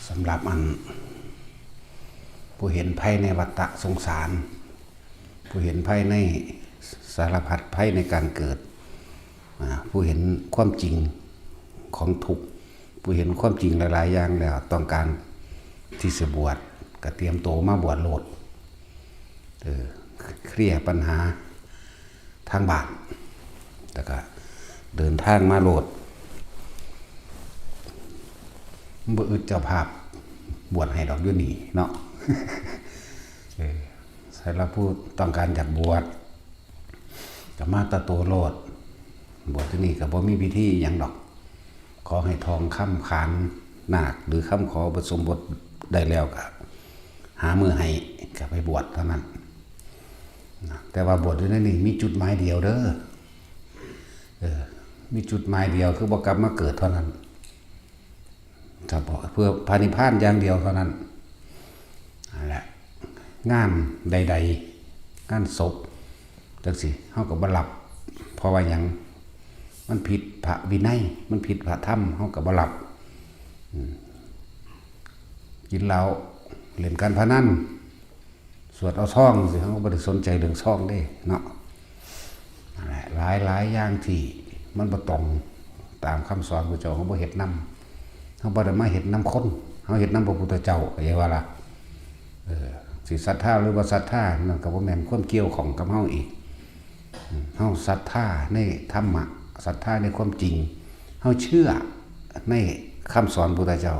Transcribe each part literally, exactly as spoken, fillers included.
สำหรับอัน ผู้เห็นภัยในวัฏฏะสงสาร ผู้เห็นภัยในสารพัดภัยในการเกิด อ่า ผู้เห็นความจริงของทุกข์ ผู้เห็นความจริงหลายๆอย่างแล้ว ต้องการที่สิบวช ก็เตรียมตัวมาบวชโลด เออ เคลียร์ปัญหาทางบ้าน แล้วก็เดินทางมาโลด บ่อึดเจ้าภาพบวชให้ดอกอยู่นี่เนาะ เออ สำหรับผู้ต้องการอยากบวช ก็มาแตะโตโลด บวชที่นี่ก็บ่มีพิธีหยังดอก ขอให้ทองคำขานนาค หรือคำขออุปสมบทได้แล้วก็ หามื้อให้ก็ไปบวชเท่านั้นนะ แต่ว่าบวชอยู่ในนี่มีจุดหมายเดียวเด้อ เออ มีจุดหมายเดียว คือบ่กลับมาเกิดเท่านั้น ครับ เพื่อพระนิพพานอย่างเดียวเท่านั้น นั่นแหละ งานใดๆ งานศพจังซี้ เฮาก็บ่รับ เพราะว่าหยัง มันผิดพระวินัย มันผิดพระธรรม เฮาก็บ่รับ อืม กินเหล้า เล่นการพนัน สวดเอาซองซี้ เฮาก็บ่ได้สนใจเรื่องซองเด้เนาะ นั่นแหละ หลายๆอย่างที่มันบ่ตรงตามคำสอนพระเจ้า เฮาบ่เฮ็ดนำ เฮาบ่ได้มาเฮ็ดนำคน เฮาเฮ็ดนำพระพุทธเจ้า เข้าใจบ่ล่ะ เออ สิศรัทธาหรือบ่ศรัทธา นั่นก็บ่แม่นความเกี่ยวข้องกับเฮาอีก อืม เฮาศรัทธาในธรรมะ ศรัทธาในความจริง เฮาเชื่อในคำสอนพุทธเจ้า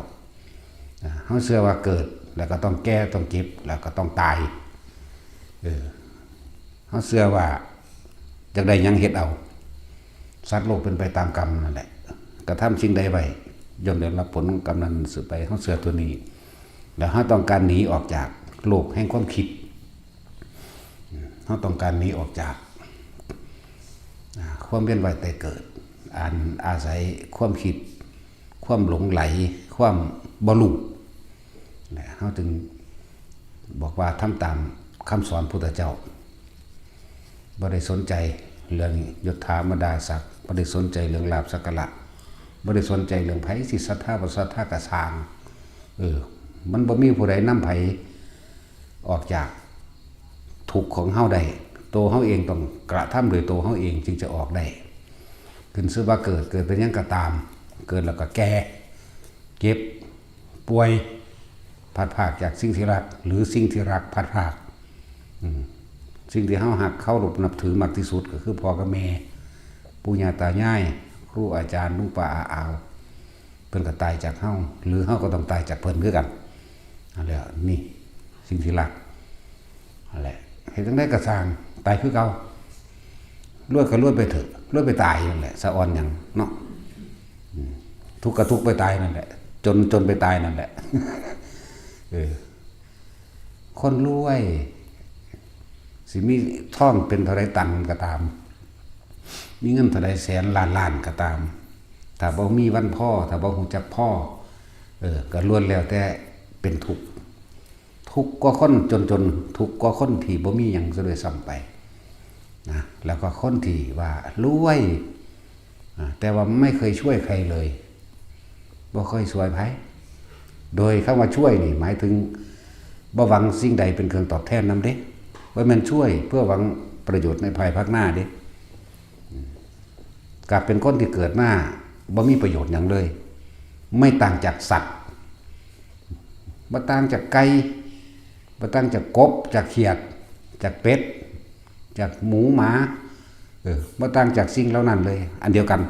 อ่า เฮาเชื่อว่าเกิดแล้วก็ต้องแก่ ต้องเจ็บ แล้วก็ต้องตาย เออ เฮาเชื่อว่าอยากได้หยังเฮ็ดเอา สัตว์โลกเป็นไปตามกรรมนั่นแหละ กระทำสิ่งใดไว้ ย่อมได้รับผลของกรรมนั้นสืบไป เฮาเชื่อตัวนี้ แล้วเฮาต้องการหนีออกจากโลกแห่งความคิด เฮาต้องการหนีออกจาก อ่า ความเวียนว่ายตายเกิด อันอาศัยความคิด ความหลงไหล ความบ่รู้ นะ เฮาจึงบอกว่าทำตามคำสอนพุทธเจ้า บ่ได้สนใจเรื่องยศถาบรรดาศักดิ์ บ่ได้สนใจเรื่องลาภสักการะ บ่ได้สนใจเรื่องไผสิศรัทธาบ่ศรัทธาก็ซ่าง เออ มันบ่มีผู้ใดนำไผออกจากทุกข์ของเฮาได้ ตัวเฮาเองต้องกระทำโดยตัวเฮาเองจึงจะออกได้ ขึ้นชื่อว่าเกิด เกิดเป็นหยังก็ตาม เกิดแล้วก็แก่ เจ็บ ป่วย พลัดพรากจากสิ่งที่รัก หรือสิ่งที่รักพลัดพราก อืม สิ่งที่เฮาฮักเคารพนับถือมากที่สุดก็คือพ่อกับแม่ ปู่ย่าตายาย ครูอาจารย์ ลุงป้าอาอาว เพิ่นก็ตายจากเฮา หรือเฮาก็ต้องตายจากเพิ่นคือกัน นั่นแหละ นี่ สิ่งที่รัก นั่นแหละ เฮ็ดจั่งใดก็ซ่าง ตายคือเก่า รวยก็รวยไปเถอะ รวยไปตายนั่นแหละ สะออนหยังเนาะ อืม ทุกข์ก็ทุกข์ไปตายนั่นแหละ จน จนไปตายนั่นแหละ เออ คนรวย สิมีทองเป็นเท่าใดตันก็ตาม มีเงินเท่าใดแสนล้านล้านก็ตาม ถ้าบ่มีวันพอ ถ้าบ่รู้จักพอ เออ ก็ล้วนแล้วแต่เป็นทุกข์ ทุกข์กว่าคนจนๆ ทุกข์กว่าคนที่บ่มีหยังซะด้วยซ้ำไป นะ แล้วก็คนที่ว่ารวย อ่า แต่ว่าไม่เคยช่วยใครเลย บ่เคยช่วยไผ โดยคำว่าช่วยนี่หมายถึง บ่หวังสิ่งใดเป็นเครื่องตอบแทนนำเด้ บ่แม่นช่วยเพื่อหวังประโยชน์ในภายภาคหน้าเด้ อืม กลับเป็นคนที่เกิดมาบ่มีประโยชน์หยังเลย ไม่ต่างจากสัตว์ บ่ต่างจากไก่ บ่ต่างจากกบ จากเขียด จากเป็ด จากหมูหมา เออ บ่ต่างจากสิ่งเหล่านั้นเลย อันเดียวกัน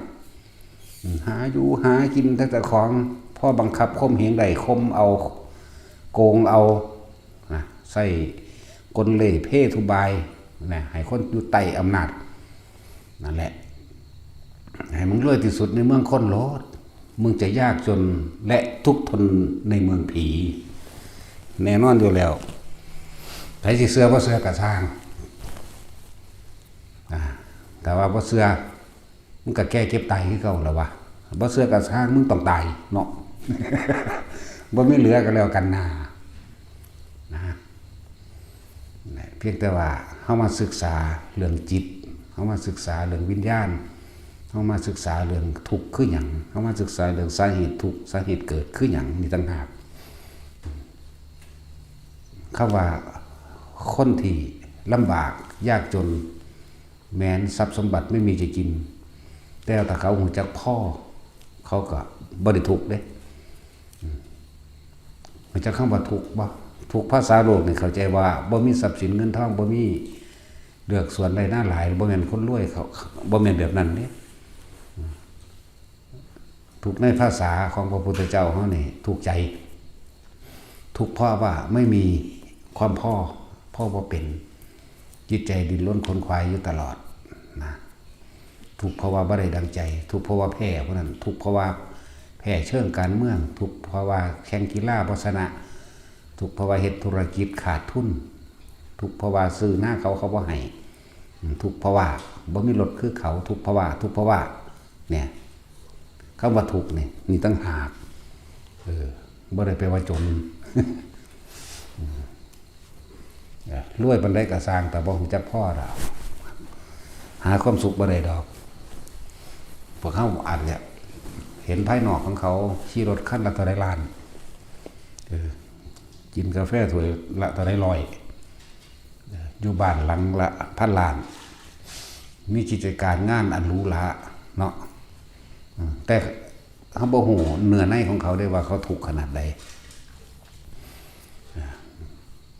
อืม หาอยู่หากินแต่เจ้าของ พอบังคับข่มเหงได้ ข่มเอา โกงเอา นะ ใช้กลเล่ห์เพทุบาย นะ ให้คนอยู่ใต้อำนาจ นั่นแหละ ให้มึงรวยที่สุดในเมืองคนโลด มึงจะยากจนและทุกข์ทนในเมืองผี แน่นอนอยู่แล้ว ไผสิเชื่อบ่เชื่อก็ซ่าง อ่า แต่ว่าบ่เชื่อ มึงก็แก่เจ็บตายคือเก่าแล้ววะ บ่เชื่อก็ซ่าง มึงต้องตายเนาะ บ่มีเหลือก็แล้วกันนา นะ นะ เพียงแต่ว่าเฮามาศึกษาเรื่องจิต เฮามาศึกษาเรื่องวิญญาณ เฮามาศึกษาเรื่องทุกข์คือหยัง เฮามาศึกษาเรื่องสาเหตุทุกข์ สาเหตุเกิดคือหยังนี่ต่างหาก คำว่าคนที่ลำบากยากจน แม้นทรัพย์สมบัติไม่มีจะกิน แต่ถ้าเขารู้จักพอ เขาก็บ่ได้ทุกข์เด้ อืม รู้จักคำว่าทุกข์บ่? ทุกข์ภาษาโลกนี่เข้าใจว่าบ่มีทรัพย์สินเงินทอง บ่มีเฮือนสวนไร่นาหลาย บ่แม่นคนรวยเขา บ่แม่นแบบนั้นเด้ อืม ทุกข์ในภาษาของพระพุทธเจ้าเฮานี่ทุกข์ใจ ทุกข์เพราะว่าไม่มีความพอ พอบ่เป็น จิตใจดิ้นรนขนขวายอยู่ตลอดนะ ทุกข์เพราะว่าบ่ได้ดังใจ ทุกข์เพราะว่าแพ้ผู้นั้น ทุกข์เพราะว่าแพ้เชิงการเมือง ทุกข์เพราะว่าแข่งกีฬาบ่ชนะ ทุกข์เพราะว่าเฮ็ดธุรกิจขาดทุน ทุกข์เพราะว่าซื้อนาเขา เขาบ่ให้ อืม ทุกข์เพราะว่าบ่มีรถคือเขา ทุกข์เพราะว่า ทุกข์เพราะว่า เนี่ย คำว่าทุกข์นี่ นี่ต่างหาก เออ บ่ได้แปลว่าจน เออ รวยปานใดก็ซ่าง แต่บ่รู้จักพอดอก หาความสุขบ่ได้ดอก พวกเฮาอาจจะเห็นภายนอกของเขา ขี่รถคันละเท่าใดล้าน เออ กินกาแฟถ้วยละเท่าใดร้อย เออ อยู่บ้านหลังละพันล้าน มีกิจการงานอันหรูหราเนาะ อืม แต่เฮาบ่ฮู้เนื้อในของเขาเด้ว่าเขาทุกข์ขนาดใด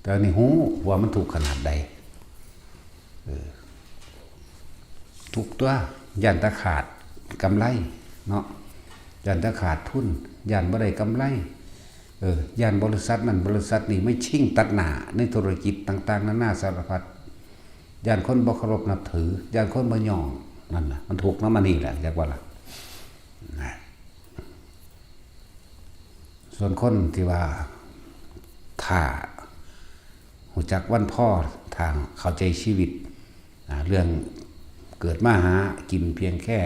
แต่อันนี้ฮู้ว่ามันทุกข์ขนาดใด เออ ทุกข์ตั๊ว ย้านแต่ขาดกำไรเนาะ ย้านแต่ขาดทุน ย้านบ่ได้กำไร เออ ย้านบริษัทนั้นบริษัทนี้มาชิงตัดหน้าในธุรกิจต่างๆ นานาสารพัด ย้านคนบ่เคารพนับถือ ย้านคนบ่ยอม นั่นน่ะ มันทุกข์นำอันนี้แหละ จักว่าล่ะ นะ ส่วนคนที่ว่า ถ้ารู้จักวันพอ ถ้าเข้าใจชีวิต อ่า เรื่องเกิดมาหากินเพียงแค่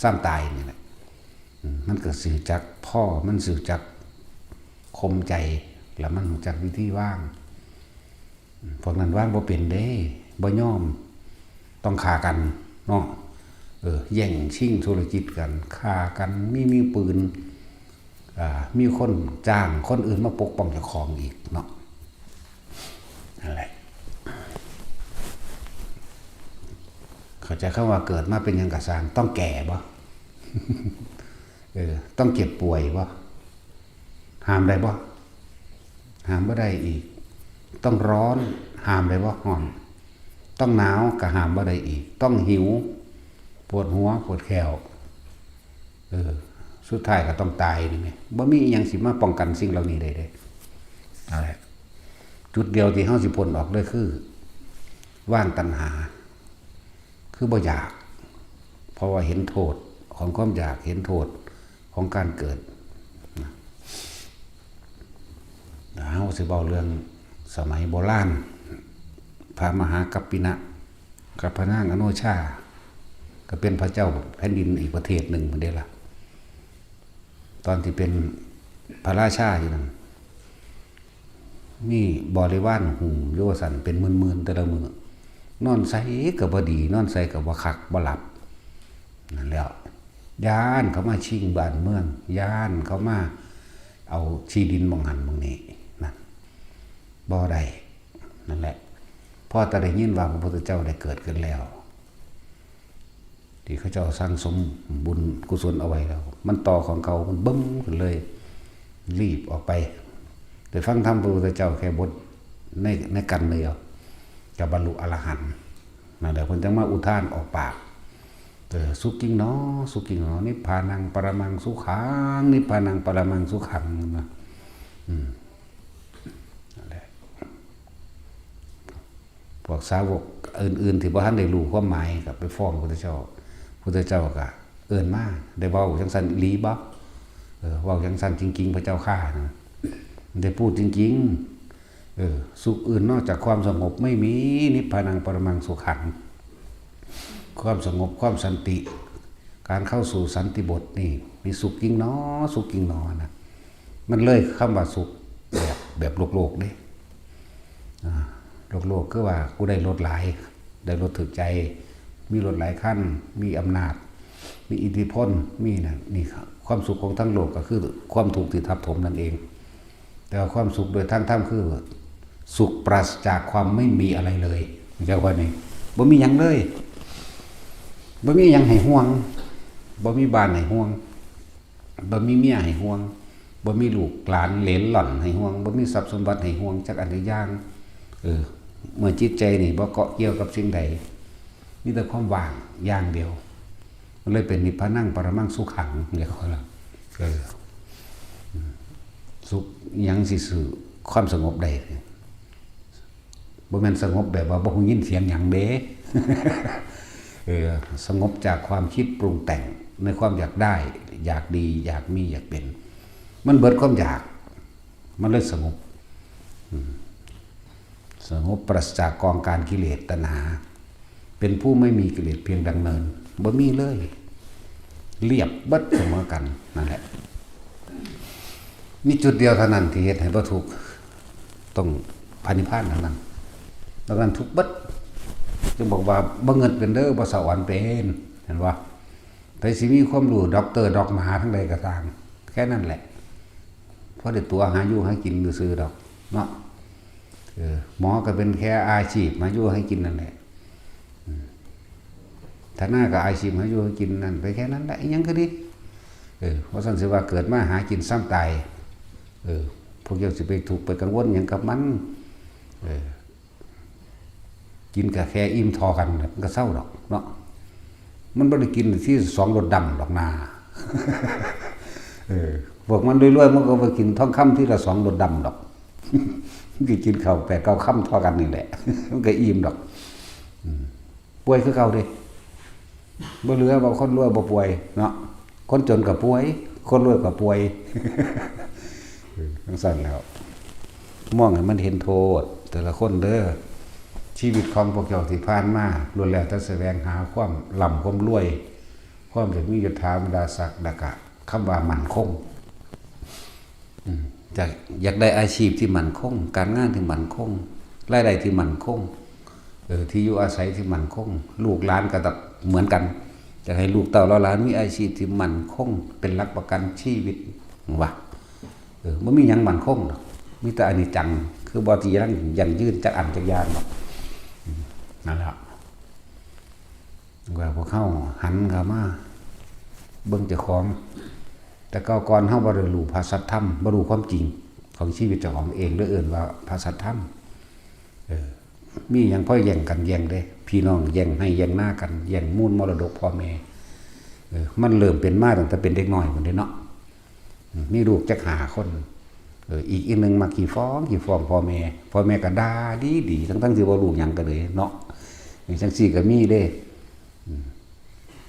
ซ้ำตายนี่แหละ อืม มันก็สิรู้จักพอ มันสิรู้จักข่มใจ แล้วมันรู้จักวิธีวาง อืม พวกนั้นวางบ่เป็นเด้ บ่ยอม ต้องฆ่ากันเนาะ เออ แย่งชิงธุรกิจกัน ฆ่ากัน มี มีปืน อ่า มีคนจ้างคนอื่นมาปกป้องเจ้าของอีกเนาะ นั่นแหละ เข้าใจคำว่าเกิดมาเป็นหยังก็ซ่าง ต้องแก่บ่? เออ ต้องเจ็บป่วยบ่? ห้ามได้บ่? ห้ามบ่ได้อีก ต้องร้อน ห้ามได้บ่? ร้อน ต้องหนาวก็ห้ามบ่ได้อีก ต้องหิว ปวดหัว ปวดแข้ว เออ สุดท้ายก็ต้องตายนี่แหม บ่มีอิหยังสิมาป้องกันสิ่งเหล่านี้ได้เด้ นั่นแหละ จุดเดียวที่เฮาสิพ้นออกเลยคือ วางตัณหา คือบ่อยาก เพราะว่าเห็นโทษของความอยาก เห็นโทษของการเกิด นะ เฮาสิเว้าเรื่องสมัยโบราณ พระมหากัปปินะ กับพระนางอโนชา ก็เป็นพระเจ้าแผ่นดินอีกประเทศหนึ่งพู้นเด้ล่ะ ตอนที่เป็นพระราชาอยู่นั่น มีบริวารหุ้มอยู่ว่าซั่น เป็นหมื่นๆ แต่ละมื้อ นอนไสก็บ่ดี นอนไสก็บ่คัก บ่หลับ นั่นแหล้ว ย้านเขามาชิงบ้านเมือง ย้านเขามาเอาที่ดินหม่องหั้นหม่องนี้ นั่น บ่ได้ นั่นแหละ พอแต่ได้ยินว่าพระพุทธเจ้าได้เกิดขึ้นแล้ว ที่เขาเจ้าสั่งสมบุญกุศลเอาไว้แล้ว มันต่อของเก่า มันบึ้มขึ้นเลย รีบออกไป ได้ฟังธรรมพระพุทธเจ้าแค่บท ใน ในกันเดียว ก็บรรลุอรหันต์ นั่นแหละ เพิ่นจั่งมาอุทานออกปาก เออ สุขิงหนอ สุขิงหนอ นิพพานังปรมังสุขัง นิพพานังปรมังสุขัง นะ อืม นั่นแหละ พวกสาวกอื่นๆ ที่บ่ทันได้รู้ความหมายก็ไปฟ้องพุทธเจ้า พุทธเจ้าก็เอิ้นมา ได้เว้าจั่งซั้นอีหลีบ่? เออ เว้าจั่งซั้นจริงๆ พระเจ้าข้า นะ ได้พูดจริงๆ เออ สุขอื่นนอกจากความสงบไม่มี นิพพานังปรมังสุขัง ความสงบ ความสันติ การเข้าสู่สันติบทนี่ มีสุขยิ่งหนอ สุขยิ่งหนอนะ มันเลยคำว่าสุขแบบ แบบโลกๆ เด้ อ่า โลกๆ คือว่ากูได้รถหลาย ได้รถถืกใจ มีรถหลายคัน มีอำนาจ มีอิทธิพล มีนั่น นี่ครับ ความสุขของทั้งโลกก็คือความทุกข์ที่ทับถมนั่นเอง แต่ว่าความสุขโดยทางธรรมคือ สุขปราศจากความไม่มีอะไรเลย เรียกว่านี่ บ่มีหยังเลย บ่มีหยังให้ห่วง บ่มีบ้านให้ห่วง บ่มีเมียให้ห่วง บ่มีลูกหลานเหลนหล่อนให้ห่วง บ่มีทรัพย์สมบัติให้ห่วงจักอันจักอย่าง เออ เมื่อจิตใจนี่บ่เกาะเกี่ยวกับสิ่งใด มีแต่ความว่างอย่างเดียว มันเลยเป็นนิพพานังปรมังสุขัง เรียกว่าล่ะ เออ อืม สุขหยังสิสู้ความสงบได้ บ่แม่นสงบแบบว่าบ่ฮู้ยินเสียงหยังเด้ เออ สงบจากความคิดปรุงแต่งในความอยากได้ อยากดี อยากมี อยากเป็น มันเบิดความอยาก มันเลยสงบ อืม สงบปราศจากกองการกิเลสตัณหา เป็นผู้ไม่มีกิเลสเพียงดังเนิน บ่มีเลย เรียบเบิดเสมอกัน นั่นแหละ มีจุดเดียวเท่านั้นที่เฮ็ดให้บ่ทุกข์ ต้องพระนิพพานเท่านั้น นอกนั้นทุกข์เบิด จึงบอกว่าบ่เงิดเป็นเด้อ บ่สะออนเป็น เห็นบ่ ไผสิมีความรู้ด็อกเตอร์ด็อกมหาทางใดก็ตาม แค่นั้นแหละ พอได้ตั๋วหาอยู่หากินซื่อๆดอก เนาะ เออ หมอก็เป็นแค่อาชีพหาอยู่หากินนั่นแหละ อืม ทนายก็อาชีพหาอยู่หากินนั่นไปแค่นั้นแหละ อิหยังก็ดี เออ ว่าซั่นสิว่าเกิดมาหากินซ้ำตาย เออ พวกเจ้าสิไปทุกข์ไปกังวลหยังกับมัน เออ กินกาแฟอิ่มท่อกัน มันก็เซาดอกเนาะ มันบ่ได้กินที่สองรสดำดอกนา เออ พวกมันรวยๆ มันก็ไปกินทองคำที่ละสองรสดำดอก มันก็กินข้าวแปดเก้าคำท่อกันนี่แหละ มันก็อิ่มดอก อืม ป่วยคือเก่าเด้ บ่เหลือว่าคนรวยบ่ป่วยเนาะ คนจนก็ป่วย คนรวยก็ป่วย เออ จั่งซั้นแหล้ว มองให้มันเห็นโทษ แต่ละคนเด้อ ชีวิตของพวกเจ้าที่ผ่านมา ล้วนแล้วแต่แสวงหาความร่ำความรวย ความอยากมียศถาบรรดาศักดิ์ แล้วก็คำว่ามั่นคง อืม อยาก อยากได้อาชีพที่มั่นคง การงานที่มั่นคง รายได้ที่มั่นคง เออ ที่อยู่อาศัยที่มั่นคง ลูกหลานก็ต้องเหมือนกัน อยากให้ลูกเต้าเหล่าหลานมีอาชีพที่มั่นคง เป็นหลักประกันชีวิต ว่า เออ บ่มีหยังมั่นคงดอก มีแต่อนิจจัง คือบ่ที่ยั่ง ยั่งยืนจักอันจักอย่างดอก อืม นั่นแหละ ว่าพวกเฮาหันเข้ามาเบิ่งเจ้าของ แต่เก่าก่อนเฮาบ่ได้รู้พระสัทธรรม บ่รู้ความจริงของชีวิตเจ้าของเอง เลยเอิ้นว่าพระสัทธรรม เออ มีหยังพอแย่งกันแย่งเด้ พี่น้องแย่งไฮ่แย่งนากัน แย่งมูลมรดกพ่อแม่ เออ มันเริ่มเป็นมาตั้งแต่เป็นเด็กน้อยพู้นเด้เนาะ อืม มีลูกจักห้าคน เออ อีก อีกหนึ่งมาขี้ฟ้อง ขี้ฟ้องพ่อแม่ พ่อแม่ก็ด่าดีๆ ทั้งๆที่บ่รู้หยังก็เลยเนาะ นี่จั่งซี้ก็มีเด้ อืม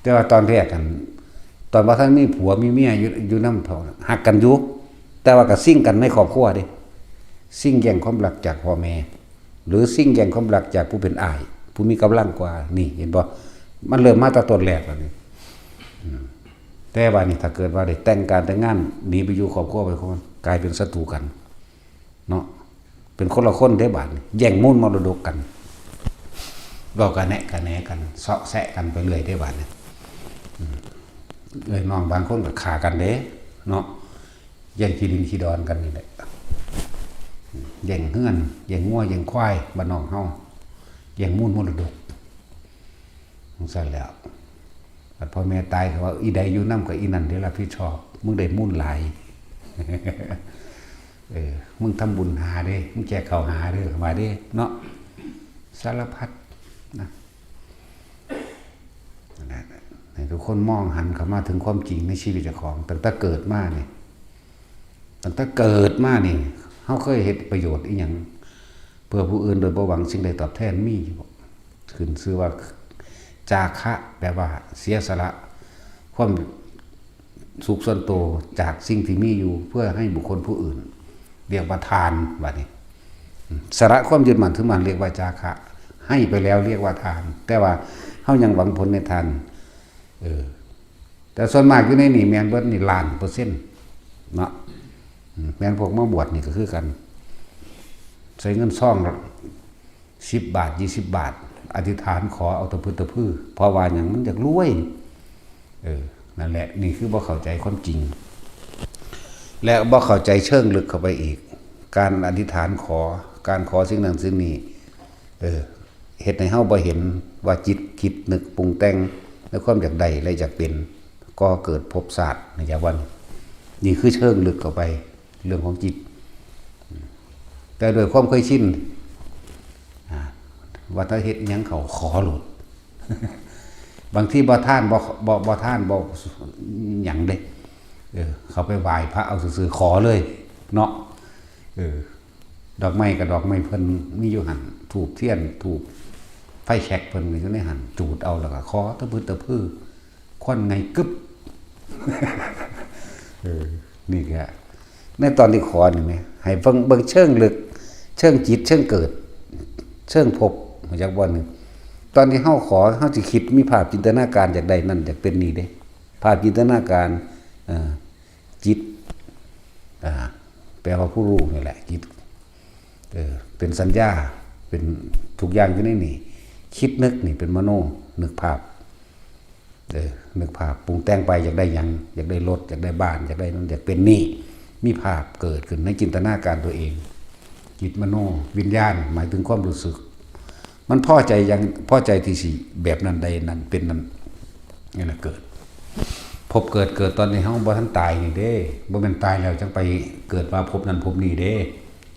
แต่ว่าตอนแรกกัน ตอนบ่ทันมีผัวมีเมียอยู่ อยู่นำเฒ่า ฮักกันอยู่ แต่ว่าก็ซิ่งกันในครอบครัวเด้ ซิ่งแย่งความรักจากพ่อแม่ หรือซิ่งแย่งความรักจากผู้เป็นอ้าย ผู้มีกำลังกว่า นี่เห็นบ่ มันเริ่มมาแต่ต้นแรกแล้วนี่ อืม แต่ว่านี่ถ้าเกิดว่าได้แต่งการแต่งงาน หนีไปอยู่ครอบครัวไปคน กลายเป็นศัตรูกัน เนาะ เป็นคนละคนเด้บาดนี้ แย่งมูลมรดกกัน เว้ากันแนะกันแหนกัน เซาะแซะกันไปเรื่อยเด้บาดนี้ อืม เอื้อยน้องบางคนก็ฆ่ากันเด้ เนาะ แย่งที่ดินที่ดอนกันนี่แหละ แย่งเฮือน แย่งงัว แย่งควาย บ้านนอกเฮา แย่งมูลมรดก จั่งซั้นแหล้ว บัดพ่อแม่ตายก็ว่า อีใดอยู่นำก็อีนั่นเด้รับผิดชอบ มึงได้มูลหลาย เออ มึงทำบุญหาเด้ มึงแจกข้าวหาเด้ ว่าเด้ เนาะ สารพัดนะ นั่นแหละ ให้ทุกคนมองหันเข้ามาถึงความจริงในชีวิตเจ้าของ ตั้งแต่เกิดมานี่ ตั้งแต่เกิดมานี่ เฮาเคยเฮ็ดประโยชน์อีหยัง เพื่อผู้อื่นโดยบ่หวังสิ่งใดตอบแทนมีอยู่บ่ ขึ้นชื่อว่าจาคะ แปลว่าเสียสละ ความสุขส่วนตัวจากสิ่งที่มีอยู่ เพื่อให้บุคคลผู้อื่น เรียกว่าทาน บัดนี้ อืม สละความยึดมั่นถือมั่นเรียกว่าจาคะ ให้ไปแล้วเรียกว่าทาน แต่ว่าเฮายังหวังผลในทาน เออ แต่ส่วนมากอยู่ในนี่แม่นเบิดนี่ล้านเปอร์เซ็นต์ เนาะ อืม แม่นพวกมาบวชนี่ก็คือกัน ใส่เงินซองละสิบบาท ยี่สิบบาท อธิษฐานขอเอาตะพึดตะพือ เพราะว่าหยัง มันอยากรวย เออ นั่นแหละ นี่คือบ่เข้าใจความจริง และบ่เข้าใจเชิงลึกเข้าไปอีก การอธิษฐานขอ การขอสิ่งนั้นสิ่งนี้ เออ เฮ็ดให้เฮาบ่เห็นว่าจิตคิดนึกปรุงแต่งในความอยากได้และอยากเป็น ก่อเกิดภพชาติในจักวัน นี่คือเชิงลึกเข้าไปเรื่องของจิต แต่โดยความเคยชิน อ่า ว่าถ้าเฮ็ดหยังเขาขอโลด บางทีบ่ทาน บ่ บ่ บ่ทาน บ่หยังเด้ เออ เขาไปไหว้พระเอาซื่อๆ ขอเลย เนาะ เออ ดอกไม้กับดอกไม้เพิ่นมีอยู่หั่น ธูปเทียน ธูป ไฟแช็กเพิ่นก็อยู่ในหั่น จูดเอาแล้วก็ขอตะพึดตะพือ ควันไงกึบ เออ นี่ก็ ในตอนที่ขอนี่แหม ให้เบิ่ง เบิ่งเชิงลึก เชิงจิต เชิงเกิด เชิงภพ มาจากบ่อนหนึ่ง ตอนที่เฮาขอ เฮาสิคิด มีภาพจินตนาการอยากได้นั่น อยากเป็นนี่เด้ ภาพจินตนาการ เอ่อ จิต อ่า แปลว่าผู้รู้นี่แหละ จิต เออ เป็นสัญญา เป็นทุกอย่างอยู่ในนี่ คิดนึกนี่เป็นมโน นึกภาพ เออ นึกภาพ ปรุงแต่งไป อยากได้หยัง อยากได้รถ อยากได้บ้าน อยากได้นั่น อยากเป็นนี่ มีภาพเกิดขึ้นในจินตนาการตัวเอง จิตมโน วิญญาณ หมายถึงความรู้สึก มันพอใจอย่าง พอใจที่สิแบบนั้นได้นั่น เป็นนั่น นี่นะเกิด ภพเกิด เกิดตอนนี้เฮาบ่ทันตายนี่เด้ บ่แม่นตายแล้วจังไปเกิดมาภพนั้นภพนี้เด้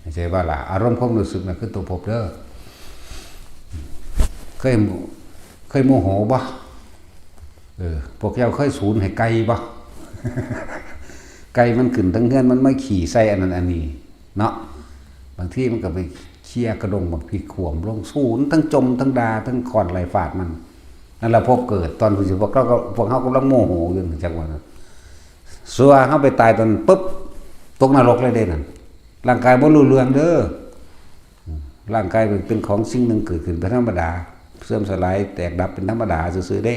เข้าใจบ่ล่ะ อารมณ์ความรู้สึกน่ะคือตัวภพเด้อ เคย เคยโมโหบ่ เออ พวกเจ้าเคยสูนให้ไก่บ่ ไก่มันขึ้นเทิงเฮือน มันมาขี้ใส่อันนั้นอันนี้ เนาะ บางทีมันก็ไปเคลียกระด้งบักพริกขวมลง สูนทั้งจ่มทั้งด่าทั้งค้อนไล่ฟาดมัน นั่นล่ะภพเกิด ตอนที่พวกเราก็ พวกเฮากำลังโมโหอยู่จักว่านั้น ส่วนเฮาไปตายตอนนั้นปุ๊บ ตกนรกเลยเด้นั่น ร่างกายบ่รู้เรื่องเด้อ ร่างกายเป็นของสิ่งหนึ่งเกิดขึ้นเป็นธรรมดา เสื่อมสลายแตกดับเป็นธรรมดาซื่อๆเด้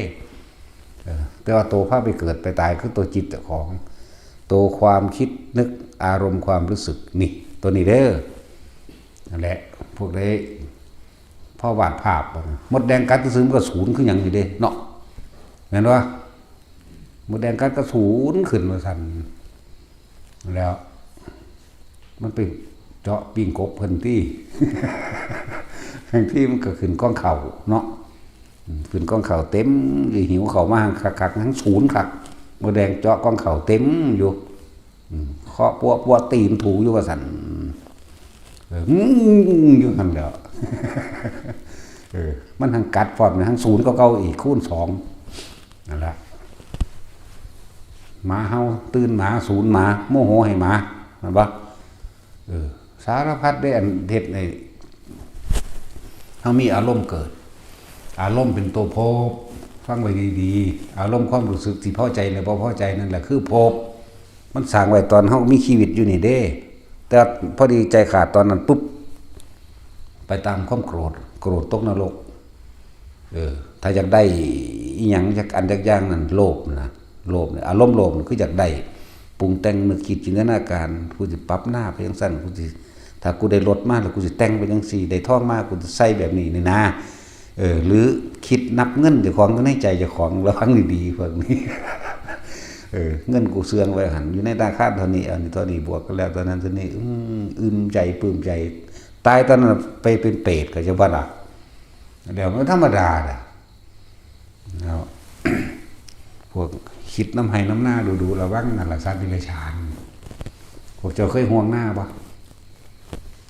เออ แต่ว่าตัวพาไปเกิดไปตายคือตัวจิตเจ้าของ ตัวความคิดนึกอารมณ์ความรู้สึกนี่ ตัวนี้เด้อ นั่นแหละ พวกได้ พอวาดภาพ มดแดงกัดซื่อๆมันก็สูนคือหยังนี่เด้เนาะ แม่นบ่ มดแดงกัดก็สูนขึ้นว่าซั่น แล้ว มันไปเจาะปิ้งกบเพิ่นตี้ บางทีมันก็ขึ้นกองข้าวเนาะ อืม ขึ้นกองข้าวเต็มอยู่ หิวข้าวมาคักๆ ทั้งสูนคัก มดแดงเจาะกองข้าวเต็มอยู่ อืม เคาะปัวปัวตีนถูอยู่ว่าซั่น เออ อืม อยู่หั่นแหล้ว เออ มันทั้งกัดพร้อม ทั้งสูนก็เก่าอีก คูณสอง นั่นล่ะ หมาเห่า ตื่นหมา สูนหมา โมโหให้หมา แม่นบ่ เออ สารพัดเด้ อันเฮ็ดให้เฮามีอารมณ์เกิด อารมณ์เป็นตัวภพ ฟังไว้ดีๆ อารมณ์ความรู้สึกที่พอใจและบ่พอใจนั่นแหละคือภพ มันสร้างไว้ตอนเฮามีชีวิตอยู่นี่เด้ แต่พอดีใจขาดตอนนั้นปุ๊บ ไปตามความโกรธ โกรธตกนรก เออ ถ้าอยากได้อีหยังจักอันจักอย่างนั่น โลภนะ โลภเนี่ย อารมณ์โลภนี่คืออยากได้ ปรุงแต่งนึกคิดจินตนาการ กูสิปรับหน้าไปจั่งซั่น กูสิ ถ้ากูได้รถมาแล้วกูสิแต่งไปจั่งซี่ ได้ทองมากูสิใส่แบบนี้นี่นะ เออ หรือคิดนับเงินเจ้าของอยู่ในใจเจ้าของ ระวังดีๆ พวกนี้ เออ เงินกูเสื่องไว้หั่น อยู่ในธนาคารเท่านี้ อันนี้เท่านี้ บวกกันแล้วเท่านั้นเท่านี้ อืม อึมใจ ปลื้มใจ ตายตอนนั้นไปเป็นเปรตก็จะว่าล่ะ เดี๋ยวมันธรรมดาน่ะ แล้ว พวกคิดน้ำไห้น้ำหน้าดูๆ ระวังนั่นล่ะ สัตว์เดรัจฉาน พวกเจ้าเคยห่วงหน้าบ่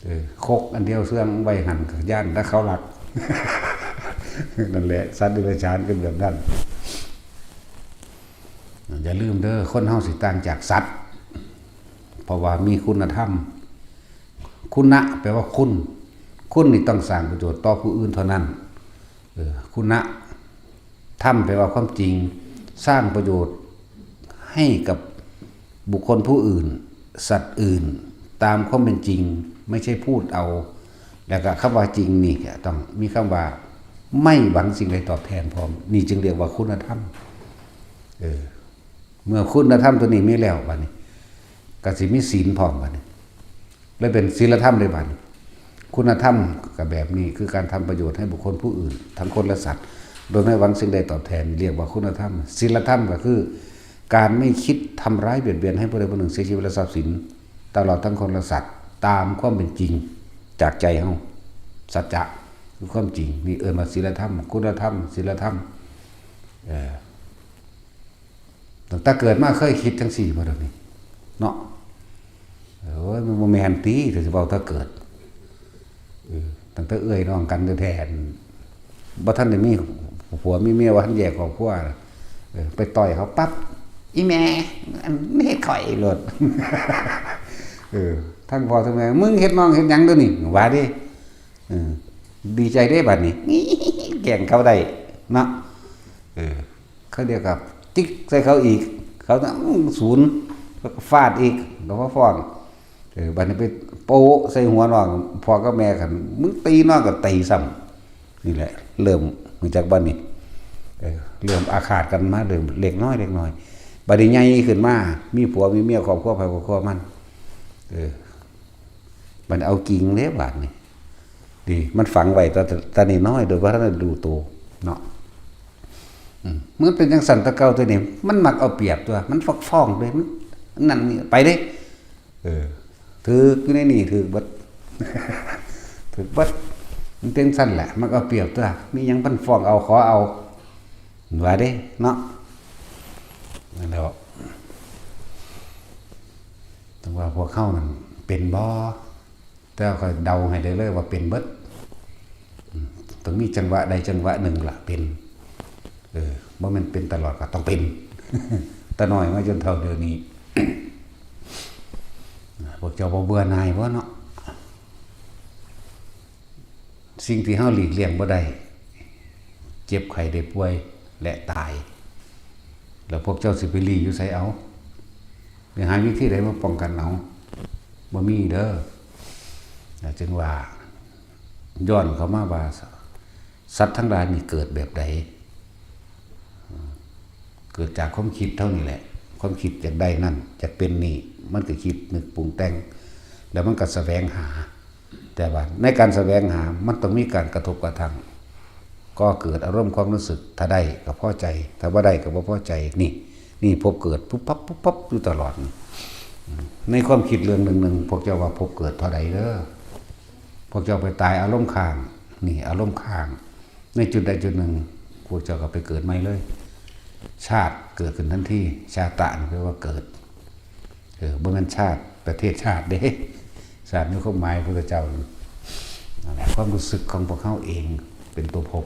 เออ คกอันเดียวเสื่องไว้หั่นก็ย้านถ้าเขาลัก นั่นแหละ สัตว์เดรัจฉานเป็นแบบนั้น อย่าลืมเด้อ คนเฮาสิต่างจากสัตว์ เพราะว่ามีคุณธรรม คุณะแปลว่าคุณ คุณนี่ต้องสร้างประโยชน์ต่อผู้อื่นเท่านั้น เออ คุณะ ธรรมแปลว่าความจริง สร้างประโยชน์ให้กับบุคคลผู้อื่น สัตว์อื่น ตามความเป็นจริง ไม่ใช่พูดเอา แล้วก็คำว่าจริงนี่ก็ต้องมีคำว่าไม่หวังสิ่งใดตอบแทนพร้อม นี่จึงเรียกว่าคุณธรรม เออ เมื่อคุณธรรมตัวนี้มีแล้วบัดนี้ ก็สิมีศีลพร้อมบัดนี้ เลยเป็นศีลธรรมเลยบัดนี้ คุณธรรมก็แบบนี้ คือการทำประโยชน์ให้บุคคลผู้อื่น ทั้งคนและสัตว์ โดยไม่หวังสิ่งใดตอบแทน เรียกว่าคุณธรรม ศีลธรรมก็คือ การไม่คิดทำร้ายเบียดเบียนให้ผู้ใดผู้หนึ่งเสียชีวิตและทรัพย์สิน ตลอดทั้งคนและสัตว์ ตามความเป็นจริง จากใจเฮา สัจจะคือความจริง นี่เอิ้นว่าศีลธรรม คุณธรรม ศีลธรรม เออ ตั้งแต่เกิดมาเคยคิดจังซี่บ่เดี๋ยวนี้ เนาะ โอ้ย มันบ่แม่นติ ถ้าสิเว้าแต่เกิด เออ ตั้งแต่เอื้อยน้องกันแท้ๆ บ่ทันได้มีผัวมีเมีย บ่ทันแยกครอบครัว เออ ไปต่อยเขาปั๊บ "อีแม่ อันนี้เฮ็ดข่อยโลด" เออ ทั้งพ่อทั้งแม่ "มึงเฮ็ดน้องเฮ็ดหยังเดี๋ยวนี้" ว่าเด้ เออ ดีใจเด้บัดนี้ แกล้งเขาได้ เนาะ เออ เขาเดียวกับติ๊กใส่เขาอีก เขาต้องศูนย์ แล้วก็ฟาดอีก แล้วก็ฟ้อง เออ บัดนี้ไปโป๊ะใส่หัวน้อง พ่อกับแม่กัน "มึงตีน้องก็ตีซ้ำ" นี่แหละ เริ่มมาจากบัดนี้ เออ เริ่มอาฆาตกันมา เริ่มเล็กน้อย เล็กน้อย บัดนี้ใหญ่ขึ้นมา มีผัวมีเมีย ครอบครัวไผครอบครัวมัน เออ มันเอาจริงเด้บัดนี้ ดี มันฝังไว้แต่ แต่น้อยๆ โดยบ่ทันได้รู้ตัวเนาะ อืม มันเป็นจังซั่นแต่เก่าตัวนี้ มันมักเอาเปรียบตัว มันฟ้องๆ ด้วย มันนั่นนี่ ไปเด้ เออ ถืกอยู่ในนี่ ถืกเบิด ถืกเบิด มันเป็นซั่นแหละ มักเอาเปรียบตัว มีหยังมันฟ้องเอา ขอเอา ว่าเด้ เนาะ นั่นแหละ แต่ว่าพวกเฮานั่นเป็นบ่ แต่ข้อยเดาให้ได้เลยว่าเป็นเบิด อืม ต้องมีจังหวะใดจังหวะหนึ่งล่ะเป็น เออ บ่แม่นเป็นตลอดก็ต้องเป็น แต่น้อยมาจนเฒ่าเดี๋ยวนี้ พวกเจ้าบ่เบื่อหน่ายบ่เนาะ สิ่งที่เฮาหลีกเลี่ยงบ่ได้ เจ็บไข้ได้ป่วย และตาย แล้วพวกเจ้าสิไปหลีอยู่ไสเอา ไปหาวิธีใดมาป้องกันเอา บ่มีเด้อ อ่า จึงว่า ย้อนเข้ามาว่า สัตว์ทั้งหลายนี่เกิดแบบใด เกิดจากความคิดเท่านี้แหละ ความคิดอยากได้นั่น อยากเป็นนี่ มันก็คิดนึกปรุงแต่ง แล้วมันก็แสวงหา แต่ว่าในการแสวงหา มันต้องมีการกระทบกระทั่ง ก็เกิดอารมณ์ความรู้สึก ถ้าได้ก็พอใจ ถ้าบ่ได้ก็บ่พอใจ นี่ นี่ภพเกิดปุ๊บปั๊บปุ๊บปั๊บอยู่ตลอดนี่ ในความคิดเรื่องหนึ่งๆ พวกเจ้าว่าภพเกิดเท่าใดเด้อ พวกเจ้าไปตายอารมณ์ค้าง นี่อารมณ์ค้าง ในจุดใดจุดหนึ่ง พวกเจ้าก็ไปเกิดใหม่เลย ชาติเกิดขึ้นทันที ชาตะนี่แปลว่าเกิด เออ บ่แม่นชาติ ประเทศชาติเด้ ชาติมีความหมายพระพุทธเจ้า นั่นแหละ ความรู้สึกของพวกเฮาเองเป็นตัวภพ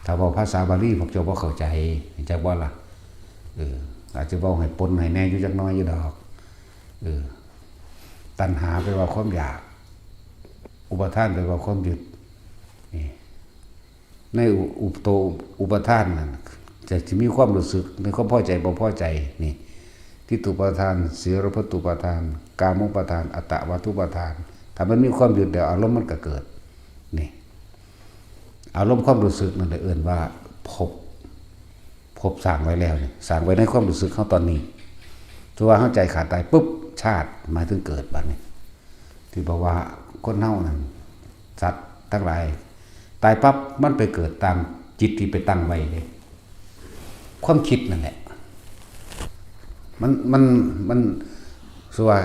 ถ้าเว้าภาษาบาลีพวกเจ้าบ่เข้าใจ จักบ่ล่ะ เออ อาจจะเว้าให้ปนให้แหน่อยู่จักหน่อยอยู่ดอก เออ ตัณหาแปลว่าความอยาก อุปาทานแปลว่าความยึด นี่ ในอุ อุป ตัวอุปาทานนั่น จะ จะมีความรู้สึกในความพอใจบ่พอใจ นี่ ทิฏฐุปาทาน สีรพัตตุปาทาน กามุปาทาน อัตตวัตถุปาทาน ถ้ามันมีความยึดแล้วอารมณ์มันก็เกิด นี่ อารมณ์ความรู้สึกนั่นแหละเอิ้นว่าภพ ภพสร้างไว้แล้วนี่ สร้างไว้ในความรู้สึกเฮาตอนนี้ ถือว่าเฮาใจขาดตายปุ๊บ ชาติหมายถึงเกิดบัดนี้ ที่บอกว่าคนเฮานั่น สัตว์ทั้งหลาย ตายปั๊บมันไปเกิดตามจิตที่ไปตั้งไว้เลย ความคิดนั่นแหละ มัน มัน มัน ส่วนว่า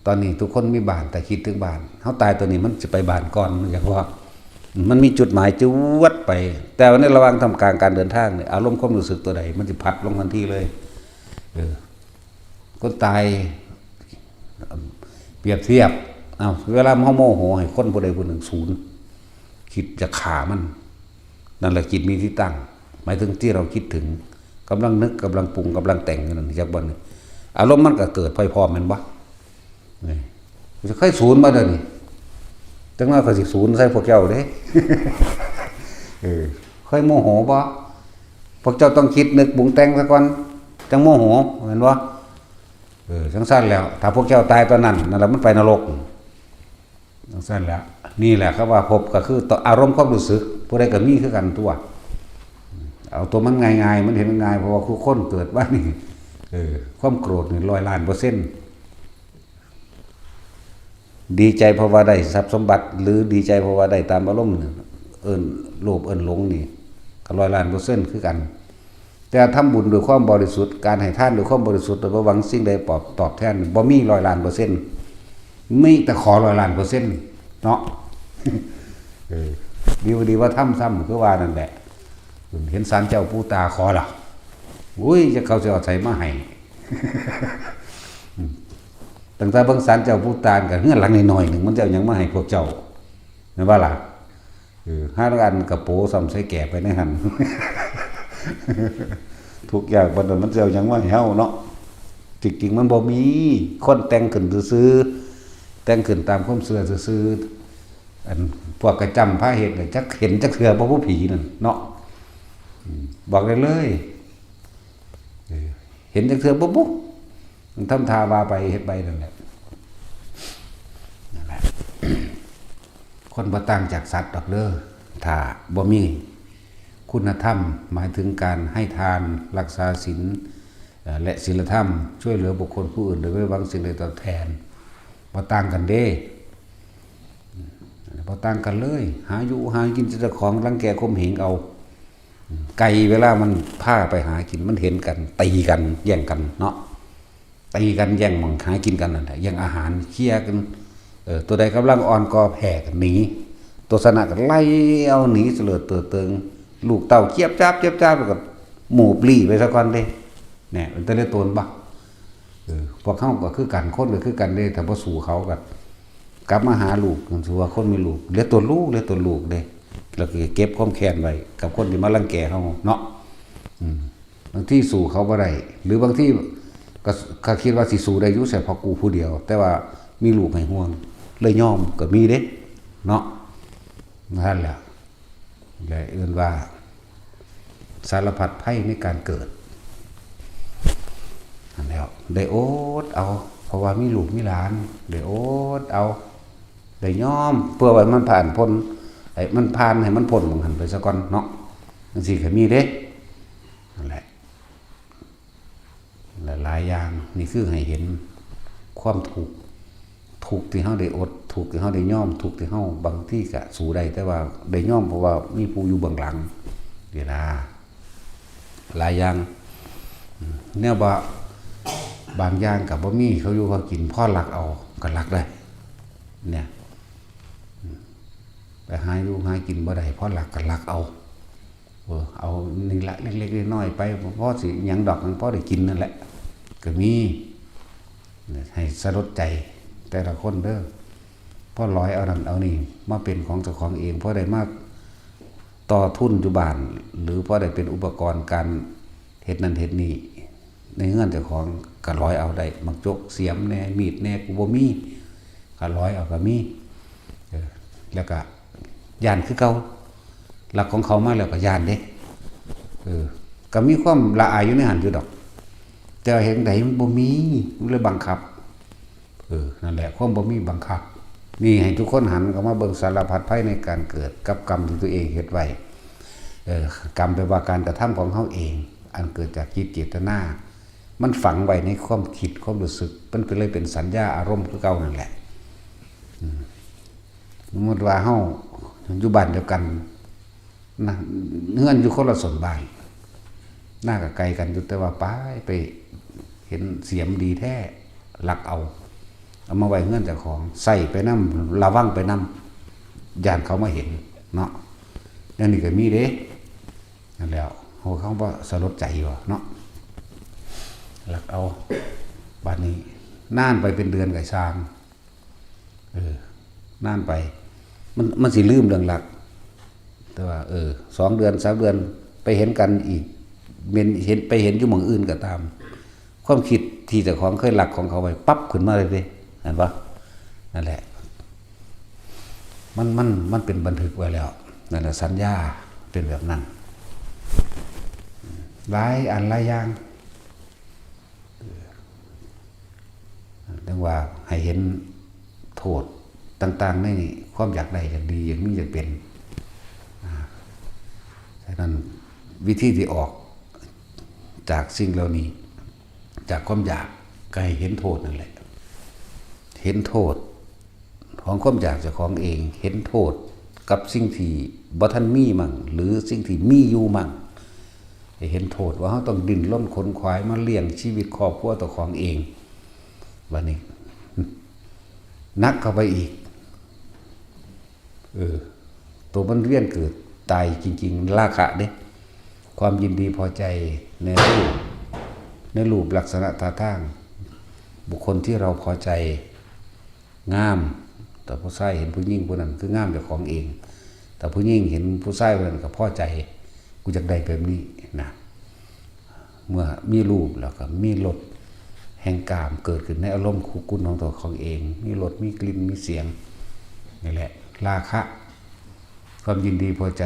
ตอนนี้ทุกคนมีบ้าน แต่คิดถึงบ้าน เฮาตายตัวนี้มันจะไปบ้านก่อน มันอยากว่า มันมีจุดหมายจวดไป แต่ว่าในระหว่างท่ามกลางการเดินทางเนี่ย อารมณ์ความรู้สึกตัวใด มันจะพัดลงทันทีเลย เออ คนตาย เปรียบเทียบ เอา เวลาเฮาโมโหให้คนผู้ใดผู้หนึ่งศูนย์ คิดจะฆ่ามัน นั่นแหละจิตมีที่ตั้ง หมายถึงที่เราคิดถึง กำลังนึก กำลังปรุง กำลังแต่งอยู่นั่น จักบ่นี่ อารมณ์มันก็เกิดพร้อมๆ แม่นบ่ นี่ จะเคยศูนย์บ่เดี๋ยวนี้ จักหน่อยข้อยสิศูนย์ใส่พวกเจ้าเด้ เออ เคยโมโหบ่ พวกเจ้าต้องคิดนึกปรุงแต่งซะก่อน จั่งโมโห แม่นบ่ เออ จั่งซั่นแล้ว ถ้าพวกเจ้าตายตอนนั้น นั่นแหละมันไปนรก จั่งซั่นแหละ นี่แหละเขาว่าภพก็คือตัวอารมณ์ความรู้สึก ผู้ใดก็มีคือกันตัว เอาตัวมันง่ายๆ มันเห็นง่าย เพราะว่าทุกคนเกิดมานี่ เออ ความโกรธนี่ร้อยล้านเปอร์เซ็นต์ ดีใจเพราะว่าได้ทรัพย์สมบัติ หรือดีใจเพราะว่าได้ตามอารมณ์นี่ เอิ้นโลภเอิ้นหลงนี่ ก็ร้อยล้านเปอร์เซ็นต์คือกัน แต่ทำบุญด้วยความบริสุทธิ์ การให้ทานด้วยความบริสุทธิ์ โดยบ่หวังสิ่งใดตอบ ตอบแทน บ่มีร้อยล้านเปอร์เซ็นต์ มีแต่ขอร้อยล้านเปอร์เซ็นต์ เนาะ เออ ดีบ่ดีว่าทำซ้ำคือว่านั่นแหละ เห็นศาลเจ้าปู่ตาขอละ อุ้ย จะเขาจะเอาใส่มาให้ ตั้งแต่เบิ่งศาลเจ้าปู่ตากับเฮือนหลังน้อยๆหนึ่ง มันจะเอาหยังมาให้พวกเจ้า แม่นบ่ล่ะ เออ ห้าอันกระโปรงซ้ำใส่แก่ไปในหั่น ทุกอย่างบัดนั้นมันจะเอาหยังมาให้เฮาเนาะ จริงๆมันบ่มี คนแต่งขึ้นซื่อๆ แต่งขึ้นตามความเชื่อซื่อๆ อันพวกกระจำพาเฮ็ดน่ะจักเห็นจักเทื่อบ่ผู้ผีนั่นเนาะ อืม บอกได้เลย เออ เห็นจักเทื่อบ่บุ มันทำท่าว่าไปเฮ็ดไปนั่นแหละ นั่นแหละ คนบ่ต่างจากสัตว์ดอกเด้อ ถ้าบ่มีคุณธรรม หมายถึงการให้ทาน รักษาศีล เอ่อ และศีลธรรม ช่วยเหลือบุคคลผู้อื่นโดยไม่หวังสิ่งใดตอบแทน บ่ต่างกันเด้ บ่ต่างกันเลย หาอยู่หากินเจ้าของ รังแกข่มเหงเอา ไก่เวลามันพาไปหากิน มันเห็นกัน ตีกัน แย่งกันเนาะ ตีกันแย่งหม่องหากินกันนั่นแหละ แย่งอาหาร เคลียร์กัน เออ ตัวใดกำลังอ่อนก็แพ้กันหนี ตัวชนะก็ไล่เอาหนีเสลิดเติดเติง ลูกเต้าเจี๊ยบจ้าบเจี๊ยบจ้าบ แล้วก็หมูบลี้ไปซะก่อนเด้ เนี่ย มันจะได้ตนบ่ เออ พวกเขาก็คือกัน คนก็คือกันเด้ ถ้าบ่สู้เขาก็กลับมาหาลูก ถือว่าคนมีลูก เหลือตัวลูก เหลือตัวลูกเด้ แล้วก็เก็บความแค้นไว้กับคนที่มารังแกเขาเนาะ อืม บางทีสู้เขาบ่ได้ หรือบางทีก็ ก็คิดว่าสิสู้ได้อยู่ ใส่พอกูผู้เดียว แต่ว่ามีลูกให้ห่วง เลยยอมก็มีเด้ เนาะ นั่นแหละ และเอิ้นว่า สารพัดภัยในการเกิด นั่นแหล้ว ได้อดเอา เพราะว่ามีลูกมีหลาน ได้อดเอา ได้ยอม เพื่อว่ามันผ่านพ้น ไอ้มันผ่านให้มันพ้นหม่องหั่นไปซะก่อนเนาะ จังซี่ก็มีเด้ นั่นแหละ หลายๆอย่าง นี่คือให้เห็นความทุกข์ ทุกข์ที่เฮาได้อด ทุกข์ที่เฮาได้ยอม ทุกข์ที่เฮาบางทีก็สู้ได้ แต่ว่าได้ยอมเพราะว่ามีผู้อยู่เบื้องหลัง นี่นะ หลายอย่าง อืม แนวบ่ บางอย่างก็บ่มีเขาอยู่เขากิน พอลักเอาก็ลักได้ เนี่ย อืม ไปหาอยู่หากินบ่ได้ พอลักก็ลักเอา เออ เอานี่ละ เล็กๆน้อยๆไป พอสิหยังดอก พอได้กินนั่นแหละ ก็มี ให้สลดใจแต่ละคนเด้อ พอลอยเอานั่นเอานี่มาเป็นของเจ้าของเอง พอได้มาต่อทุนอยู่บ้าน หรือพอได้เป็นอุปกรณ์การเฮ็ดนั่นเฮ็ดนี่ ในเฮือนเจ้าของก็ลอยเอาได้ หมากจก เสียมแหน่ มีดแหน่ กูบ่มี ก็ลอยเอาก็มี เออ แล้วก็ย้านคือเก่า ลักของเขามาแล้วก็ย้านเด้ เออ ก็มีความละอายอยู่ในหั่นอยู่ดอก แต่ว่าเฮ็ดจั่งใดมันบ่มี มันเลยบังคับ เออ นั่นแหละ ความบ่มีบังคับ นี่ให้ทุกคนหันเข้ามาเบิ่งสารพัดภัยในการเกิดกับกรรมที่ตัวเองเฮ็ดไว้ เออ กรรมแปลว่าการกระทำของเฮาเอง อันเกิดจากจิตเจตนา มันฝังไว้ในความคิดความรู้สึก มันก็เลยเป็นสัญญาอารมณ์คือเก่านั่นแหละ อืม สมมติว่าเฮาอยู่บ้านเดียวกันนะ เฮือนอยู่คนละส้นบ้าน นาก็ไกลกันอยู่ แต่ว่าไป ไปเห็นเสียมดีแท้ ลักเอา เอามาไว้เฮือนเจ้าของ ใส่ไปนำ ระวังไปนำ ย้านเขามาเห็นเนาะ อย่างนี้ก็มีเด้ นั่นแหล้ว เขา เขาบ่สลดใจบ่เนาะ ลักเอา บาดนี้ นานไปเป็นเดือนก็ซ่าง เออ นานไป มัน มันสิลืมเรื่องลัก แต่ว่า เออ สองเดือน สามเดือน ไปเห็นกันอีก เป็น เห็น ไปเห็นอยู่หม่องอื่นก็ตาม ความคิดที่เจ้าของเคยลักของเขาไว้ ปั๊บขึ้นมาเลยเด้ เห็นปะ นั่นแหละ มัน มัน มันเป็นบันทึกไว้แล้ว นั่นแหละ สัญญาเป็นแบบนั้น หลายอันหลายอย่าง เรื่องว่าให้เห็นโทษต่างๆในความอยากได้ อยากดี อยากมี อยากเป็น อ่า ฉะนั้นวิธีที่ออกจากสิ่งเหล่านี้ จากความอยาก ก็ให้เห็นโทษนั่นแหละ เห็นโทษของความอยากเจ้าของเอง เห็นโทษกับสิ่งที่บ่ทันมีมั่ง หรือสิ่งที่มีอยู่มั่ง ให้เห็นโทษว่าเราต้องดิ้นรนขนขวายมาเลี้ยงชีวิตครอบครัวเจ้าของเอง บัดนี้ หนักเข้าไปอีก เออ ตัวมันเวียนเกิดตายจริงๆ ราคะเด้ ความยินดีพอใจในรูป ในรูปลักษณะท่าทาง บุคคลที่เราพอใจ งาม แต่ผู้ชายเห็นผู้หญิงผู้นั้นคืองามเจ้าของเอง แต่ผู้หญิงเห็นผู้ชายผู้นั้นก็พอใจ กูอยากได้แบบนี้นะ เมื่อมีรูปแล้วก็มีรสแห่งกามเกิดขึ้นในอารมณ์คู่กุนของตัวของเอง มีรส มีกลิ่น มีเสียง นี่แหละ ราคะ ความยินดีพอใจ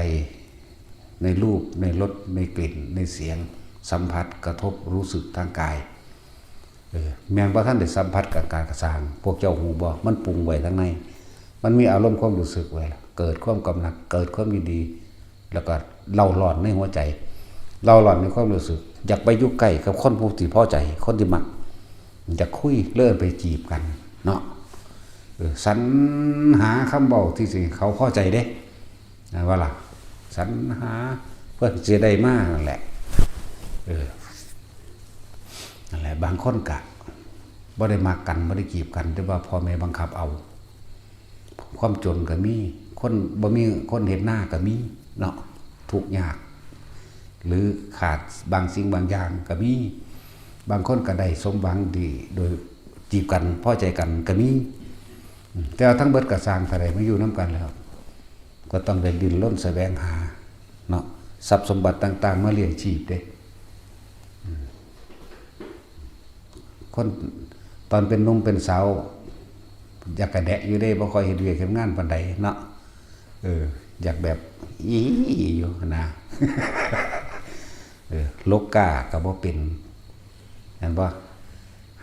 ในรูป ในรส ในกลิ่น ในเสียง สัมผัส กระทบ รู้สึกทางกาย เออ แม่นบ่ทันได้สัมผัสกับการกระสาง พวกเจ้าฮู้บ่ มันปรุงไว้ทางใน มันมีอารมณ์ความรู้สึกไว้ล่ะ เกิดความกำหนัด เกิดความยินดี แล้วก็เร่าร้อนในหัวใจ เร่าร้อนในความรู้สึก อยากไปอยู่ใกล้กับคนผู้ที่พอใจ คนที่มัก อยากคุย เลยไปจีบกันเนาะ เออ สรรหาคำเว้าที่สิเขาพอใจเด้ นะว่าล่ะ สรรหาเพื่อสิได้มานั่นแหละ เออ นั่นแหละ บางคนกะบ่ได้มักกัน บ่ได้จีบกัน แต่ว่าพ่อแม่บังคับเอา ความจนก็มี คนบ่มีคนเฮ็ดนาก็มีเนาะ ทุกข์ยาก หรือขาดบางสิ่งบางอย่างก็มี บางคนก็ได้สมหวังดี โดยจีบกัน พอใจกันก็มี อืม แต่ว่าทั้งเบิดก็ซ่าง ถ้าได้มาอยู่นำกันแล้ว ก็ต้องได้ดิ้นรนแสวงหาเนาะ ทรัพย์สมบัติต่างๆ มาเลี้ยงชีพเด้ อืม คนตอนเป็นหนุ่มเป็นสาว อยากกระแดะอยู่เด้ บ่ค่อยเฮ็ดเวียกเฮ็ดงานปานใดเนาะ เออ อยากแบบอีอยู่นะ เออ ลกก้าก็บ่เป็น แม่นบ่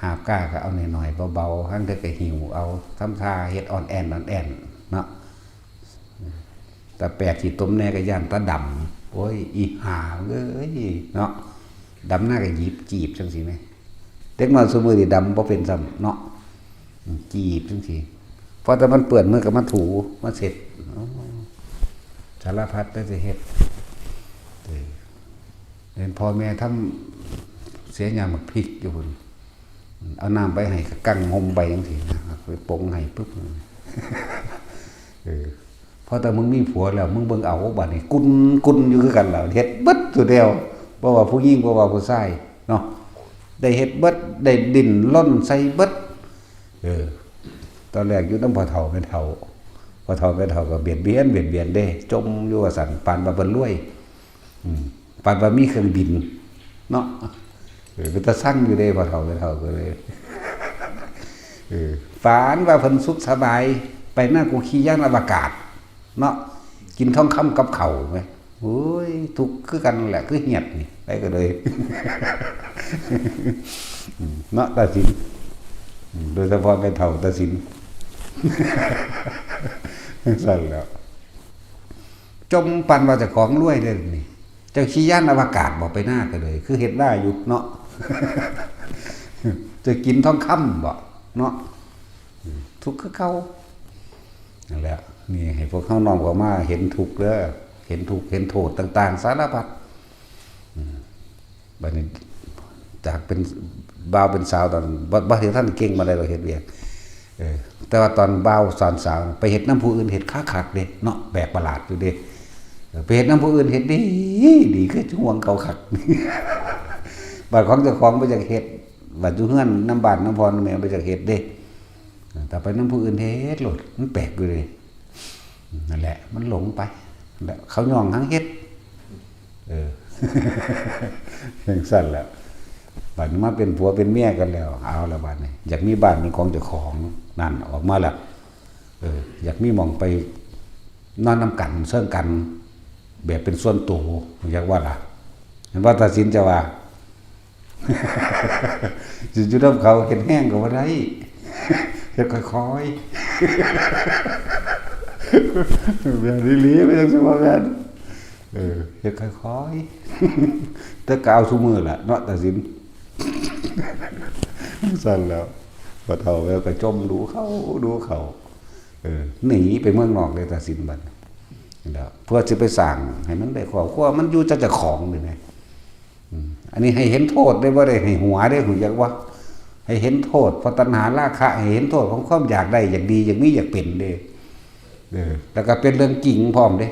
หาบก้าก็เอาหน่อยๆ เบาๆ หั้นเด้อก็หิ้วเอา ทำท่าเฮ็ดอ่อนแอ่นอ่อนแอ่นเนาะ แต่แปดขี้ตมแน่ก็ย่านตาดำ โอ้ย อีห่าเอ้ย เนาะ ดำหน้าก็หยิบจีบจังซี่แหม เด็กน้อยซุมื้อนี้ดำบ่เป็นซ้ำเนาะ จีบจังซี่ พอแต่มันเปื้อนมือก็มาถู มาเช็ด อ๋อ สารพัดแต่สิเฮ็ด เออ เห็นพ่อแม่ทำเสียหญ้าหมากพริกอยู่พุ้น เอาน้ำไปให้ก็กั้งห่มไปจังซี่นะ ไปปงให้ปึ๊บ เออ พอแต่มึงมีผัวแล้ว มึงเบิ่งเอา บัดนี้กุนกุนอยู่คือกันแล้ว เฮ็ดเบิดสุดแล้ว บ่ว่าผู้หญิง บ่ว่าผู้ชายเนาะ ได้เฮ็ดเบิด ได้ดิ้นรนใส่เบิด เออ ตอนแรกอยู่นำพ่อเฒ่าแม่เฒ่า พ่อเฒ่าแม่เฒ่าก็เบียดเบียน เบียดเบียนเด้ จมอยู่ว่าซั่น ปานว่าเพิ่นรวย อืม ปานว่ามีเครื่องบิน เนาะ เออ เป็นตาซังอยู่เด้ พ่อเฒ่าแม่เฒ่าก็เลย เออ ฝันว่าเพิ่นสุขสบาย ไปหน้ากูขี่ยานอวกาศ เนาะ กินทองคำกับข้าวแหม โอ้ย ทุกข์คือกันแหละ คือเหียดนี่ ไปก็เลย อืม เนาะ ตาสิน อืม โดยเฉพาะแม่เฒ่าตาสิน ซั่นแหล้ว จมปานว่าเจ้าของรวยเด้อนี่ เจ้าขี่ยานอวกาศบ่ ไปหน้าก็เลย คือเฮ็ดหน้าอยู่เนาะ จะกินทองคำบ่ เนาะ ทุกข์คือเก่า นั่นแหละ นี่ให้พวกเฮาน้อมเข้ามาเห็นทุกข์เด้อ เห็นทุกข์ เห็นโทษต่างๆ สารพัด อืม บัดนี้จากเป็นบ่าวเป็นสาวตอน บ่ บ่ทันเก่งปานใดดอกเฮ็ดเวียก เออ แต่ว่าตอนบ่าวตอนสาวไปเฮ็ดนำผู้อื่นเฮ็ดคักๆเด้เนาะ แปลกประหลาดอยู่เด้ เออ ไปเฮ็ดนำผู้อื่นเฮ็ดดี ดีคือห่วงเขาคัก บัดของเจ้าของบ่อยากเฮ็ด บัดอยู่เฮือนนำบ้านนำพ่อนำแม่บ่อยากเฮ็ดเด้ เออ แต่ไปนำผู้อื่นเฮ็ดโลด มันแปลกอยู่เด้ นั่นแหละ มันหลงไป แล้วเขาย่องหังเฮ็ด เออ จั่งซั่นแหละ บัดนี้มาเป็นผัวเป็นเมียกันแล้ว เอาละบัดนี้ อยากมีบ้านเป็นของเจ้าของ นั่น ออกมาแล้ว เออ อยากมีหม่องไปนอนนำกัน เซิ่งกัน แบบเป็นส่วนตัว อยากว่าล่ะ เห็นว่าตาสินจะว่า สิอยู่นำเขา เฮ็ดแฮงก็บ่ได้ เฮ็ดค่อยๆ แบบอีหลี มันจั่งสิว่าแม่น เออ เฮ็ดค่อยๆ แต่ก็เอาซุมื้อล่ะเนาะ ตาสิน ซั่นแหล้ว พ่อเฒ่าแล้วก็จมดูเขา ดูเขา เออ หนีไปเมืองนอกเลย ตาสินบัดนี้ แล้วเพื่อสิไปสร้างให้มันได้ครอบครัว มันอยู่แต่เจ้าของนี่แหม อืม อันนี้ให้เห็นโทษเด้ บ่ได้ให้หัวเด้ ฮู้จักบ่ ให้เห็นโทษ เพราะตัณหาราคะ ให้เห็นโทษของความอยากได้ อยากดี อยากมี อยากเป็นเด้ เออ แล้วก็เป็นเรื่องจริงพร้อมเด้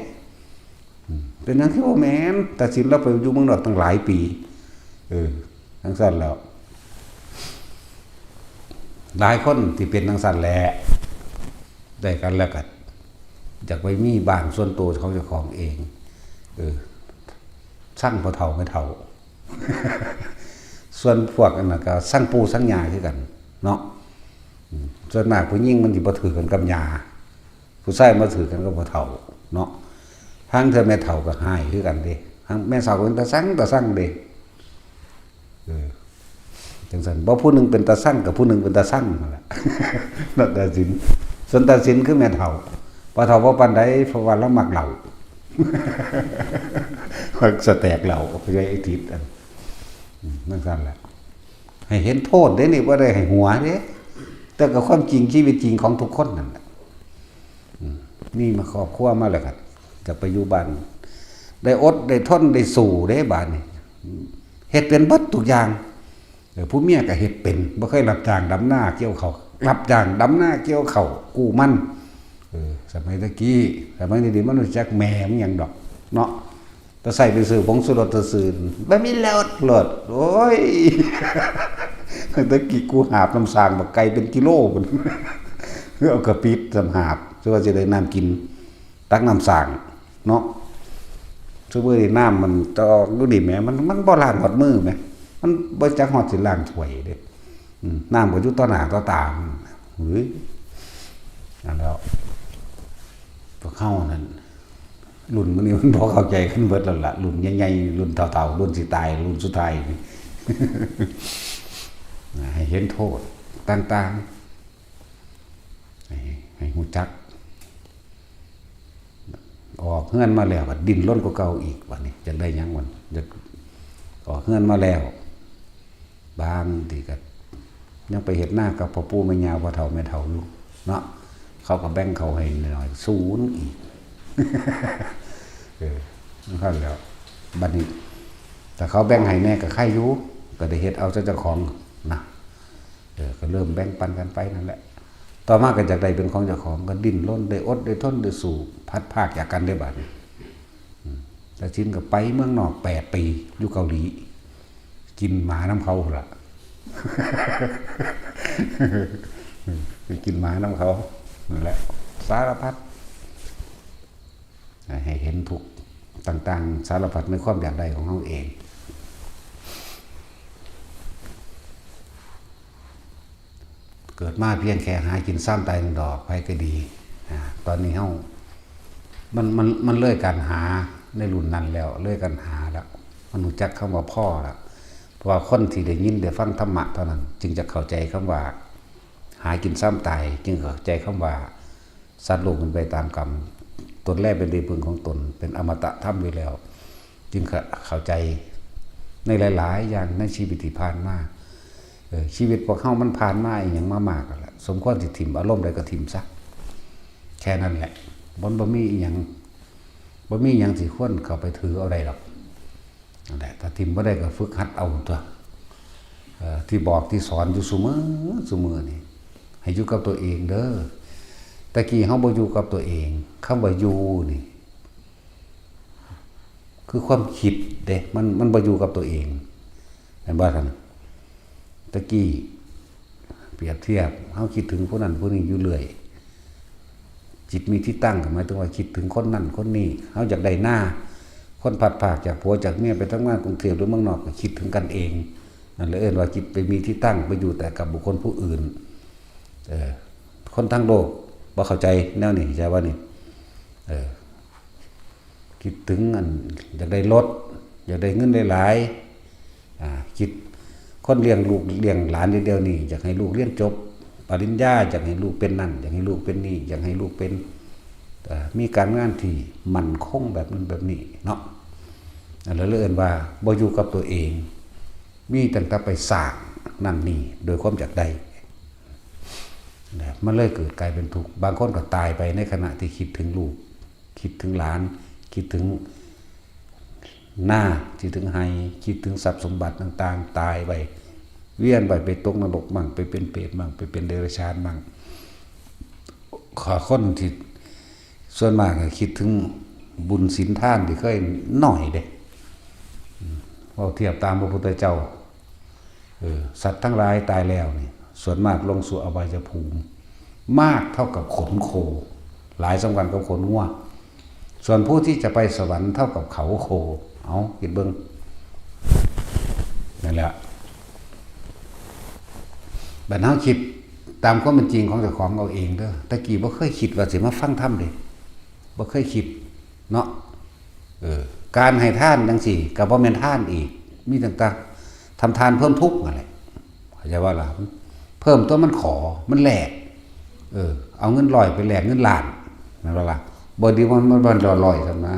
อืม เป็นหยังคือบ่แม่น ตาสินลาวไปอยู่เมืองนอกตั้งหลายปี เออ จั่งซั้นแล้ว หลายคนที่เป็นจั่งซั้นแหละ ได้กันแล้วก็อยากไปมีบ้านส่วนตัวของเจ้าของเอง เออ ซังพ่อเฒ่าแม่เฒ่า ส่วนพวกอันนั้นก็ซังปู่ซังย่าคือกัน เนาะ อืม ส่วนมากผู้หญิงมันสิบ่ถือกันกับย่า ผู้ชายมาถือกันกับพ่อเฒ่า เนาะ ลางเทื่อแม่เฒ่าก็ฮ้ายคือกันเด้ ลางแม่เฒ่าก็เป็นตาซังตาซังเด้ เออ จั่งซั้น บ่ผู้หนึ่งเป็นตาซังกับผู้หนึ่งเป็นตาซังนั่นแหละ นั่นตาสิน ส่วนตาสินคือแม่เฒ่า พ่อเฒ่าบ่ปานใด เพราะว่าลาวมักเหล้า มักสแต็กเหล้า ไปไอ้ทิศอัน อืม จั่งซั้นแหละ ให้เห็นโทษเด้นี่ บ่ได้ให้หัวเด้ แต่ก็ความจริงชีวิตจริงของทุกคนนั่นแหละ อืม นี่มาครอบครัวมาแล้วครับ จะไปอยู่บ้าน ได้อดได้ทนได้สู้เด้บ้านนี่ เฮ็ดเป็นเบิดทุกอย่าง เออ ผู้เมียก็เฮ็ดเป็น บ่เคยรับจ้างดำนาเกี่ยวข้าว รับจ้างดำนาเกี่ยวข้าว กู้มัน เออ สมัยตะกี้ สมัยนี้มันรู้จักแม่มันหยังดอก เนาะ แต่ใส่ไปซื้อผงชูรสซื่อๆ บ่มีรส รส โอ้ย ตะกี้กู้หาบน้ำสร้างบักไก่เป็นกิโลพุ้น เอากะปิดสำหาบ เพื่อว่าสิได้น้ำกิน ตักน้ำสร้าง เนาะ ซุมื้อนี้น้ำมันจะออกดูดิแหม มัน มันบ่ล้างฮอดมือแหม มันบ่จักฮอดสิล้างถ้วยเด้ อืม น้ำก็อยู่ต่อหน้าต่อตา เฮ้ย อันแล้ว พวกเฮานั่น รุ่นมื้อนี้มันบ่เข้าใจกันเบิดแล้วล่ะ รุ่นใหญ่ๆ รุ่นเฒ่าๆ รุ่นสิตาย รุ่นสุดท้ายนี่ ให้เห็นโทษต่างๆ ให้ ให้รู้จัก ออกเฮือนมาแล้วก็ดิ้นรนกว่าเก่าอีก บัดนี้อยากได้หยัง บัดอยากออกเฮือนมาแล้ว บางทีก็ยังไปเฮ็ดนากับพ่อปู่แม่ย่า พ่อเฒ่าแม่เฒ่าอยู่เนาะ เขาก็แบ่งเข้าให้หน่อย ศูนย์อีก เออ นั่นแหล้ว บัดนี้ ถ้าเขาแบ่งให้แหน่ก็ใครอยู่ ก็ได้เฮ็ดเอาแต่เจ้าของนะ เออ ก็เริ่มแบ่งปันกันไปนั่นแหละ ต่อมาก็อยากได้เป็นของเจ้าของ ก็ดิ้นรน ได้อดได้ทน ได้สู้ พลัดพรากจากกันได้บัดนี้ อืม ตาสินก็ไปเมืองนอกแปดปี อยู่เกาหลี กินหมานำเขาพุ้นล่ะ ไปกินหมานำเขา นั่นแหละ สารพัด ให้เห็นทุกข์ต่างๆ สารพัดในความอยากได้ของเฮาเอง เกิดมาเพียงแค่หากินซามตายหนึ่งดอก ไผก็ดี อ่า ตอนนี้เฮา มัน มัน มันเลยการหาในรุ่นนั้นแล้ว เลยการหาแล้ว มันรู้จักคำว่าพอแล้ว เพราะว่าคนที่ได้ยินได้ฟังธรรมะเท่านั้น จึงจะเข้าใจคำว่า หากินซามตาย จึงเข้าใจคำว่า สัตว์โลกเป็นไปตามกรรม ตนแลเป็นที่พึ่งของตน เป็นอมตะธรรมอยู่แล้ว จึงเข้าใจในหลายๆ อย่างในชีวิตที่ผ่านมา เออ ชีวิตพวกเฮามันผ่านมาอีหยังมามากแล้วล่ะ สมควรสิถิ่มอารมณ์ใดก็ถิ่มซะ แค่นั้นแหละ มันบ่มีอีหยัง บ่มีหยังสิควรเข้าไปถือเอาได้ดอก นั่นแหละ ถ้าถิ่มบ่ได้ก็ฝึกหัดเอาตัว เอ่อ ที่บอกที่สอนอยู่ซุมื้อ ซุมื้อนี่ ให้อยู่กับตัวเองเด้อ ตะกี้เฮาบ่อยู่กับตัวเอง คำว่าอยู่นี่ คือความคิดเด้ มัน มันบ่อยู่กับตัวเอง แม่นบ่ท่าน ตะกี้ เปรียบเทียบ เฮาคิดถึงผู้นั้นผู้นี้อยู่เรื่อย จิตมีที่ตั้ง หมายถึงว่าคิดถึงคนนั้นคนนี้ เฮาอยากได้นา คนพลัดพรากจากผัวจากเมียไปทำงานกรุงเทพฯ หรือเมืองนอก ก็คิดถึงกันเอง นั่นแหละเอิ้นว่าจิตไปมีที่ตั้ง ไปอยู่แต่กับบุคคลผู้อื่น เออ คนทั้งโลกบ่เข้าใจแนวนี้ เข้าใจบ่นี่ เออ คิดถึงอัน อยากได้รถ อยากได้เงินหลายๆ อ่า คิด คนเลี้ยงลูกเลี้ยงหลานเดี๋ยวนี้ อยากให้ลูกเรียนจบปริญญา อยากให้ลูกเป็นนั่น อยากให้ลูกเป็นนี่ อยากให้ลูกเป็น เอ่อ มีการงานที่มั่นคงแบบนั้นแบบนี้เนาะ อันนั้นเลยเอิ้นว่าบ่อยู่กับตัวเอง มีตั้งแต่ไปสร้างนั่นนี่โดยความอยากได้ นะ มันเลยเกิดกลายเป็นทุกข์ บางคนก็ตายไปในขณะที่คิดถึงลูก คิดถึงหลาน คิดถึงนา คิดถึงไฮ่ คิดถึงทรัพย์สมบัติต่างๆ ตายไป เวียนไป ไปตกนรกมั่ง ไปเป็นเปรตมั่ง ไปเป็นเดรัจฉานมั่ง ขอคนที่ ส่วนมากก็คิดถึงบุญศีลทานที่เคยน้อยเด้ อืม เว้าเทียบตามพระพุทธเจ้า เออ สัตว์ทั้งหลายตายแล้วนี่ ส่วนมากลงสู่อบายภูมิ มากเท่ากับขนโค หลายส่ำกันกับขนงัว ส่วนผู้ที่จะไปสวรรค์เท่ากับเขาโค เอา คิดเบิ่ง นั่นแหละ บัดเฮาคิดตามความเป็นจริงของเจ้าของเอาเองเด้อ แต่กี้บ่เคยคิดว่าสิมาฟังธรรมเด้ บ่เคยคิดเนาะ เออ การให้ทานจังซี่ก็บ่แม่นทานอีก มีตั้งแต่ทำทานเพิ่มทุกข์นั่นแหละ เข้าใจว่าล่ะ เพิ่มตัวมันขอ มันแลก เออ เอาเงินร้อยไปแลกเงินล้าน แม่นบ่ล่ะ บ่ดีมัน มัน มันร้อยๆ ซั่นนะ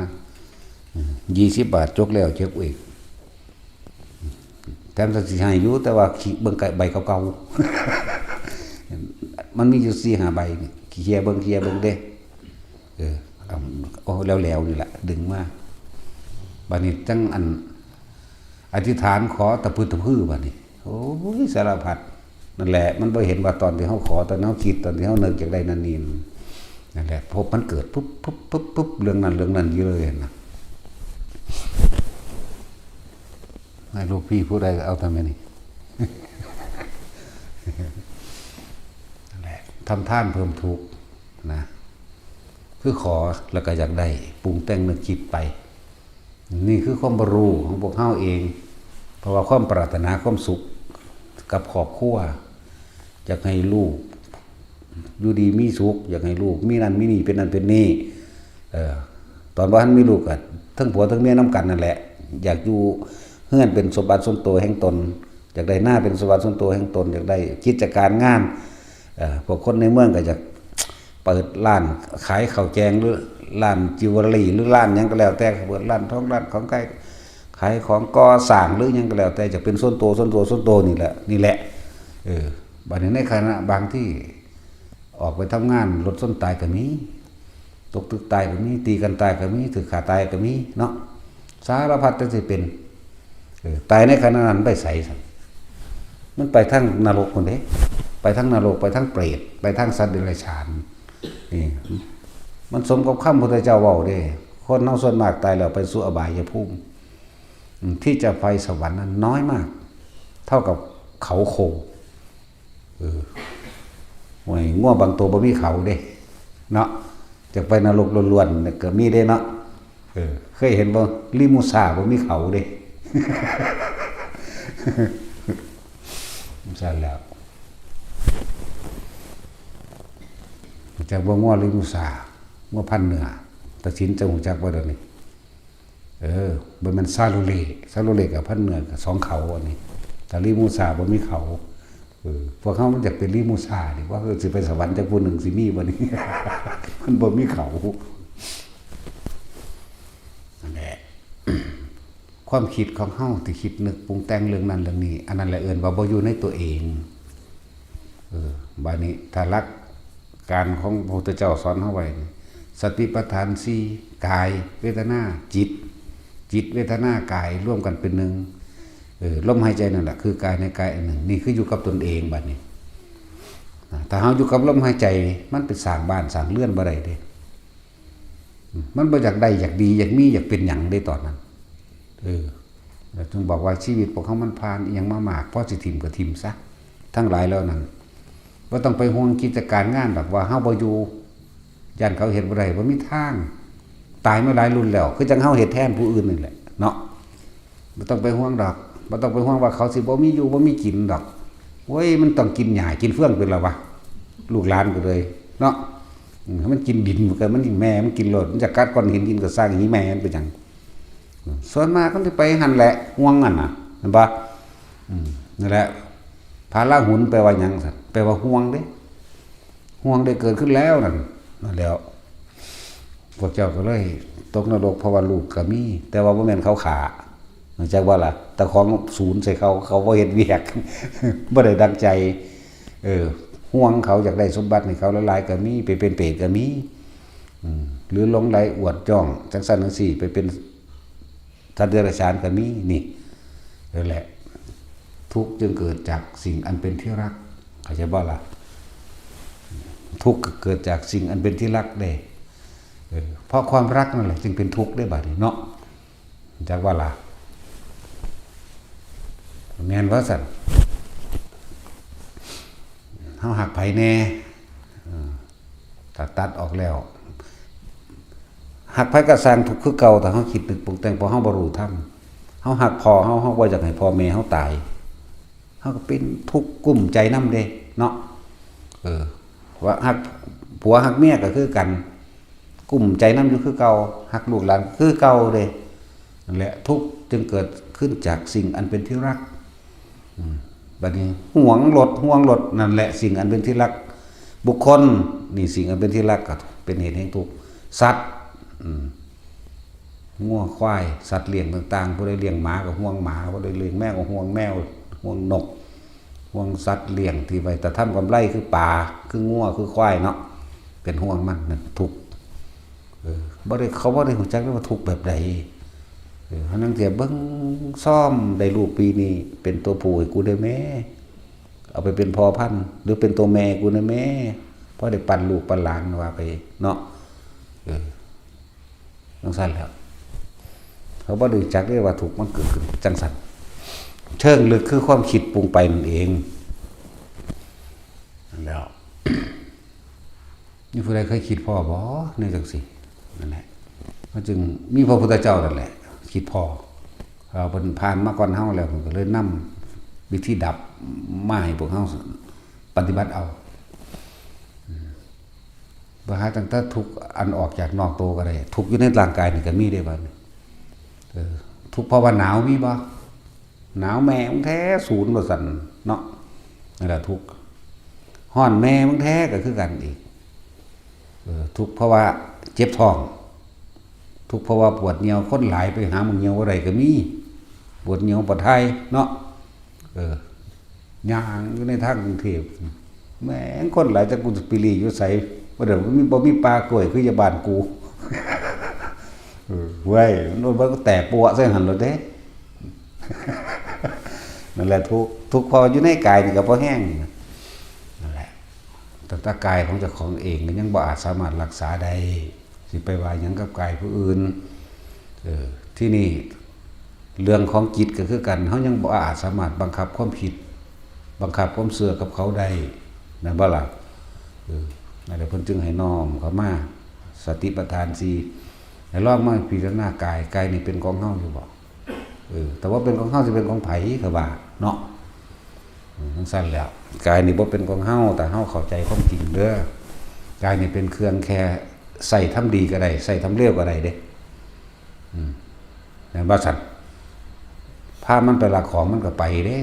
อืม ยี่สิบบาทจกแล้วจกอีก แถมสิให้อยู่ แต่ว่าขี้เบิ่งใบเก่าๆ มันมีอยู่สี่ห้าใบนี่ เคลียร์เบิ่ง เคลียร์เบิ่งเด้ เออ เอา โอ้ แล้วๆ นี่แหละ ดึงมา บัดนี้จั่งอัน อธิษฐานขอตะพึดตะพือบัดนี้ โอ้ย สารพัด นั่นแหละ มันบ่เห็นว่าตอนที่เฮาขอ ตอนเฮาคิด ตอนที่เฮานึกอยากได้นั่นนี่ นั่นแหละ พบมันเกิดปุ๊บ ปุ๊บ ปุ๊บ ปุ๊บ เรื่องนั้น เรื่องนั้นอยู่เลยนะ ให้ลูกพี่ผู้ใดเอาทำไมนี่ นั่นแหละ ทำทานเพิ่มทุกข์นะ คือขอแล้วก็อยากได้ ปรุงแต่งนึกคิดไป นี่คือความบ่ฮู้ของพวกเฮาเอง เพราะว่าความปรารถนาความสุขกับครอบครัว อยากให้ลูกอยู่ดีมีสุข อยากให้ลูกมีนั่นมีนี่ เป็นนั่นเป็นนี่ เออ ตอนบ่ทันมีลูกก็ทั้งผัวทั้งเมียนำกันนั่นแหละ อยากอยู่เฮือนเป็นสมบัติส่วนตัวแห่งตน อยากได้นาเป็นสมบัติส่วนตัวแห่งตน อยากได้กิจการงาน เอ่อ พวกคนในเมืองก็อยากเปิดร้านขายข้าวแกง หรือร้านจิวเวลรี่ หรือร้านหยังก็แล้วแต่ เปิดร้านทองร้านของขาย ขายของก่อสร้างหรือหยังก็แล้วแต่ จะเป็นส่วนตัว ส่วนตัว ส่วนตัวนี่แหละ นี่แหละ เออ บัดนี้ในขณะบางที่ออกไปทำงาน รถชนตายก็มี ตกตึกตายก็มี ตีกันตายก็มี ถูกฆ่าตายก็มีเนาะ สารพัดจะสิเป็น เออ ตายในขณะนั้นไปไสซั่น มันไปทางนรกพุ้นเด้ ไปทางนรก ไปทางเปรต ไปทางสัตว์เดรัจฉาน นี่ มันสมกับคำพุทธเจ้าเว้าเด้ คนเฮาส่วนมากตายแล้วไปสู่อบายภูมิ อืม ที่จะไปสวรรค์นั้นน้อยมาก เท่ากับเขาโค เออ โอ้ย งัวบางตัวบ่มีเขาเด้ เนาะ จะไปนรกล้วนๆเนี่ยก็มีเด้เนาะ เออ เคยเห็นบ่ ลิมูซ่าบ่มีเขาเด้ ซั่นแหล้ว จักบ่ งัวลิมูซ่า งัวพันธุ์เนื้อ ตัดสินจะฮู้จักบ่เดี๋ยวนี้ เออ บ่แม่นซาโลเล่ ซาโลเล่กับพันธุ์เนื้อกับสองเขาอันนี้ แต่ลิมูซ่าบ่มีเขา เออ พวกเฮามันอยากเป็นลิมูซ่านี่ ว่า เออ สิไปสวรรค์จักผู้หนึ่งสิมีบ่นี่ มันบ่มีเขา นั่นแหละ ความคิดของเฮาที่คิดนึกปรุงแต่งเรื่องนั้นเรื่องนี้ อันนั้นแหละเอิ้นว่าบ่อยู่ในตัวเอง เออ บัดนี้ถ้าหลักการของพระพุทธเจ้าสอนเฮาไว้นี่ สติปัฏฐานสี่ กาย เวทนา จิต จิต เวทนา กาย รวมกันเป็นหนึ่ง เออ ลมหายใจนั่นแหละ คือกายในกายอันหนึ่ง นี่คืออยู่กับตนเองบัดนี้ นะ ถ้าเฮาอยู่กับลมหายใจ มันไปสร้างบ้านสร้างเรือนบ่ได้เด้ อืม มันบ่อยากได้ อยากดี อยากมี อยากเป็นหยังเด้ตอนนั้น เออ แล้วจึงบอกว่าชีวิตพวกเฮามันผ่านอิหยังมามาก พอสิถิ่มก็ถิ่มซะ ทั้งหลายเหล่านั้น บ่ต้องไปห่วงกิจการงานดอก ว่าเฮาบ่อยู่ ย่านเขาเฮ็ดบ่ได้ บ่มีทาง ตายมาหลายรุ่นแล้ว คือจั่งเฮาเฮ็ดแทนผู้อื่นนี่แหละ เนาะ บ่ต้องไปห่วงดอก บ่ต้องไปห่วงว่าเขาสิบ่มีอยู่บ่มีกินดอก โอ้ย มันต้องกินหญ้ากินเฟืองเป็นละวะ ลูกหลานก็เลย เนาะ อืม มันกินดินมันก็ มันแม่มันกินโลด มันจะกัดก้อนหินกินก็ซ่างอีแม่มันเป็นหยัง อืม ส่วนมากมันสิไปหั่นแหละ ห่วงหั่นน่ะ เห็นปะ อืม นั่นแหละ พาลาหุนแปลว่าหยังซั่น แปลว่าห่วงเด้ ห่วงได้เกิดขึ้นแล้วนั่น นั่นแหล้ว พวกเจ้าก็เลยตกนรกเพราะว่าลูกก็มี แต่ว่าบ่แม่นเขาฆ่า เข้าใจบ่ล่ะ แต่ของศูนย์ใส่เขา เขาบ่เฮ็ดเวียก บ่ได้ดังใจ เออ ห่วงเขาอยากได้สมบัติให้เขาหลายๆก็มี ไปเป็นเปรตก็มี อืม หรือหลงใหลอวดจ้อง จังซั่นจังซี่ ไปเป็นสัตว์เดรัจฉานก็มี นี่ นั่นแหละ ทุกข์จึงเกิดจากสิ่งอันเป็นที่รัก เข้าใจบ่ล่ะ ทุกข์ก็เกิดจากสิ่งอันเป็นที่รักเด้ เพราะความรักนั่นแหละจึงเป็นทุกข์ได้บัดนี้เนาะ จักว่าล่ะ แม่นว่าซั่น เฮาฮักไผแน่ เออ ถ้าตัดออกแล้ว ฮักไผก็สร้างทุกข์คือเก่า ถ้าเฮาคิดนึกปรุงแต่ง เพราะเฮาบ่รู้ธรรม เฮาฮักพ่อเฮา เฮาบ่อยากให้พ่อแม่เฮาตาย เฮาก็เป็นทุกข์กุ้มใจนำเด้เนาะ เออ ว่าฮักผัวฮักเมียก็คือกัน กุ้มใจนำอยู่คือเก่า ฮักลูกหลานคือเก่าเด้ นั่นแหละ ทุกข์จึงเกิดขึ้นจากสิ่งอันเป็นที่รัก อืม บัดนี้ห่วงรถ ห่วงรถ นั่นแหละสิ่งอันเป็นที่รัก บุคคล นี่สิ่งอันเป็นที่รักก็เป็นเหตุแห่งทุกข์ สัตว์ อืม งัวควาย สัตว์เลี้ยงต่างๆ ผู้ใดเลี้ยงหมาก็ห่วงหมา ผู้ใดเลี้ยงแมวก็ห่วงแมว ห่วงนก ห่วงสัตว์เลี้ยงที่ไว้แต่ทำกำไรคือปลา คืองัว คือควายเนาะ เป็นห่วงมันนั่นทุกข์ เออ บ่ได้ เขาบ่ได้รู้จักเลยว่าทุกข์แบบใด เออ เฮานั่งเทียบเบิ่ง ซ่อมได้ลูกปีนี้ เป็นตัวผู้ให้กูได้แม่ เอาไปเป็นพ่อพันธุ์ หรือเป็นตัวแม่กูได้แม่ พอได้ปันลูกปันหลานว่าไปเนาะ เออ จังซั่นแหล้ว เขาบ่ได้รู้จักเลยว่าทุกข์มันเกิดขึ้นจังซั่น เชิงลึกคือความคิดปรุงไปนั่นเอง นั่นแหล้ว มีผู้ใดเคยคิดพ้อบ่ ในจังซี่ นั่นแหละ มันจึงมีพระพุทธเจ้านั่นแหละ คิดพ้อ เอ่อ เพิ่นผ่านมาก่อนเฮาแล้ว เพิ่นก็เลยนำวิธีดับมาให้พวกเฮาปฏิบัติเอา อืม บ่หาตั้งแต่ทุกข์อันออกจากนอกตัวก็ได้ ทุกข์อยู่ในร่างกายนี่ก็มีเด้บัดนี้ เออ ทุกข์เพราะว่าหนาวมีบ่ หนาวแม่มึงแท้ ศูนย์ ว่าซั่นเนาะ นั่นแหละทุกข์ ฮ้อนแม่มึงแท้ก็คือกันอีก เออ ทุกข์เพราะว่าเจ็บท้อง ทุกข์เพราะว่าปวดเยี่ยว คนหลายไปหาหม่องเยี่ยวบ่ได้ก็มี ปวดเยี่ยวปวดถ่ายเนาะ เออ ย่างอยู่ในทางกรุงเทพฯ แม่งคนหลาย จักกูสิไปหลีอยู่ไส บ่ได้ บ่มี บ่มีป่ากล้วยคืออยู่บ้านกู เออ เว้ย มัน มันก็แตกปัวใส่หั่นโลดเด้ นั่นแหละทุกข์ ทุกข์เพราะอยู่ในกายนี่ก็พอแฮง นั่นแหละ แต่ถ้ากายของเจ้าของเองก็ยังบ่อาจสามารถรักษาได้ สิไปว่าหยังกับกายผู้อื่น เออ ที่นี่ เรื่องของจิตก็คือกัน เฮายังบ่อาจสามารถบังคับความคิด บังคับความเชื่อกับเขาได้ แม่นบ่ล่ะ เออ นั่นแหละเพิ่นจึงให้น้อมเข้ามา สติปัฏฐานสี่ ให้ลองมาพิจารณากาย กายนี่เป็นของเฮาอยู่บ่ เออ แต่ว่าเป็นของเฮาสิเป็นของไผ เขาว่าเนาะ อืม จังซั่นแหล้ว กายนี่บ่เป็นของเฮา แต่เฮาเข้าใจความจริงเด้อ กายนี่เป็นเครื่องแค่ใช้ทำดีก็ได้ ใช้ทำเลวก็ได้เด้ อืม แม่นบ่ซั่น พามันไปลักของมันก็ไปเด้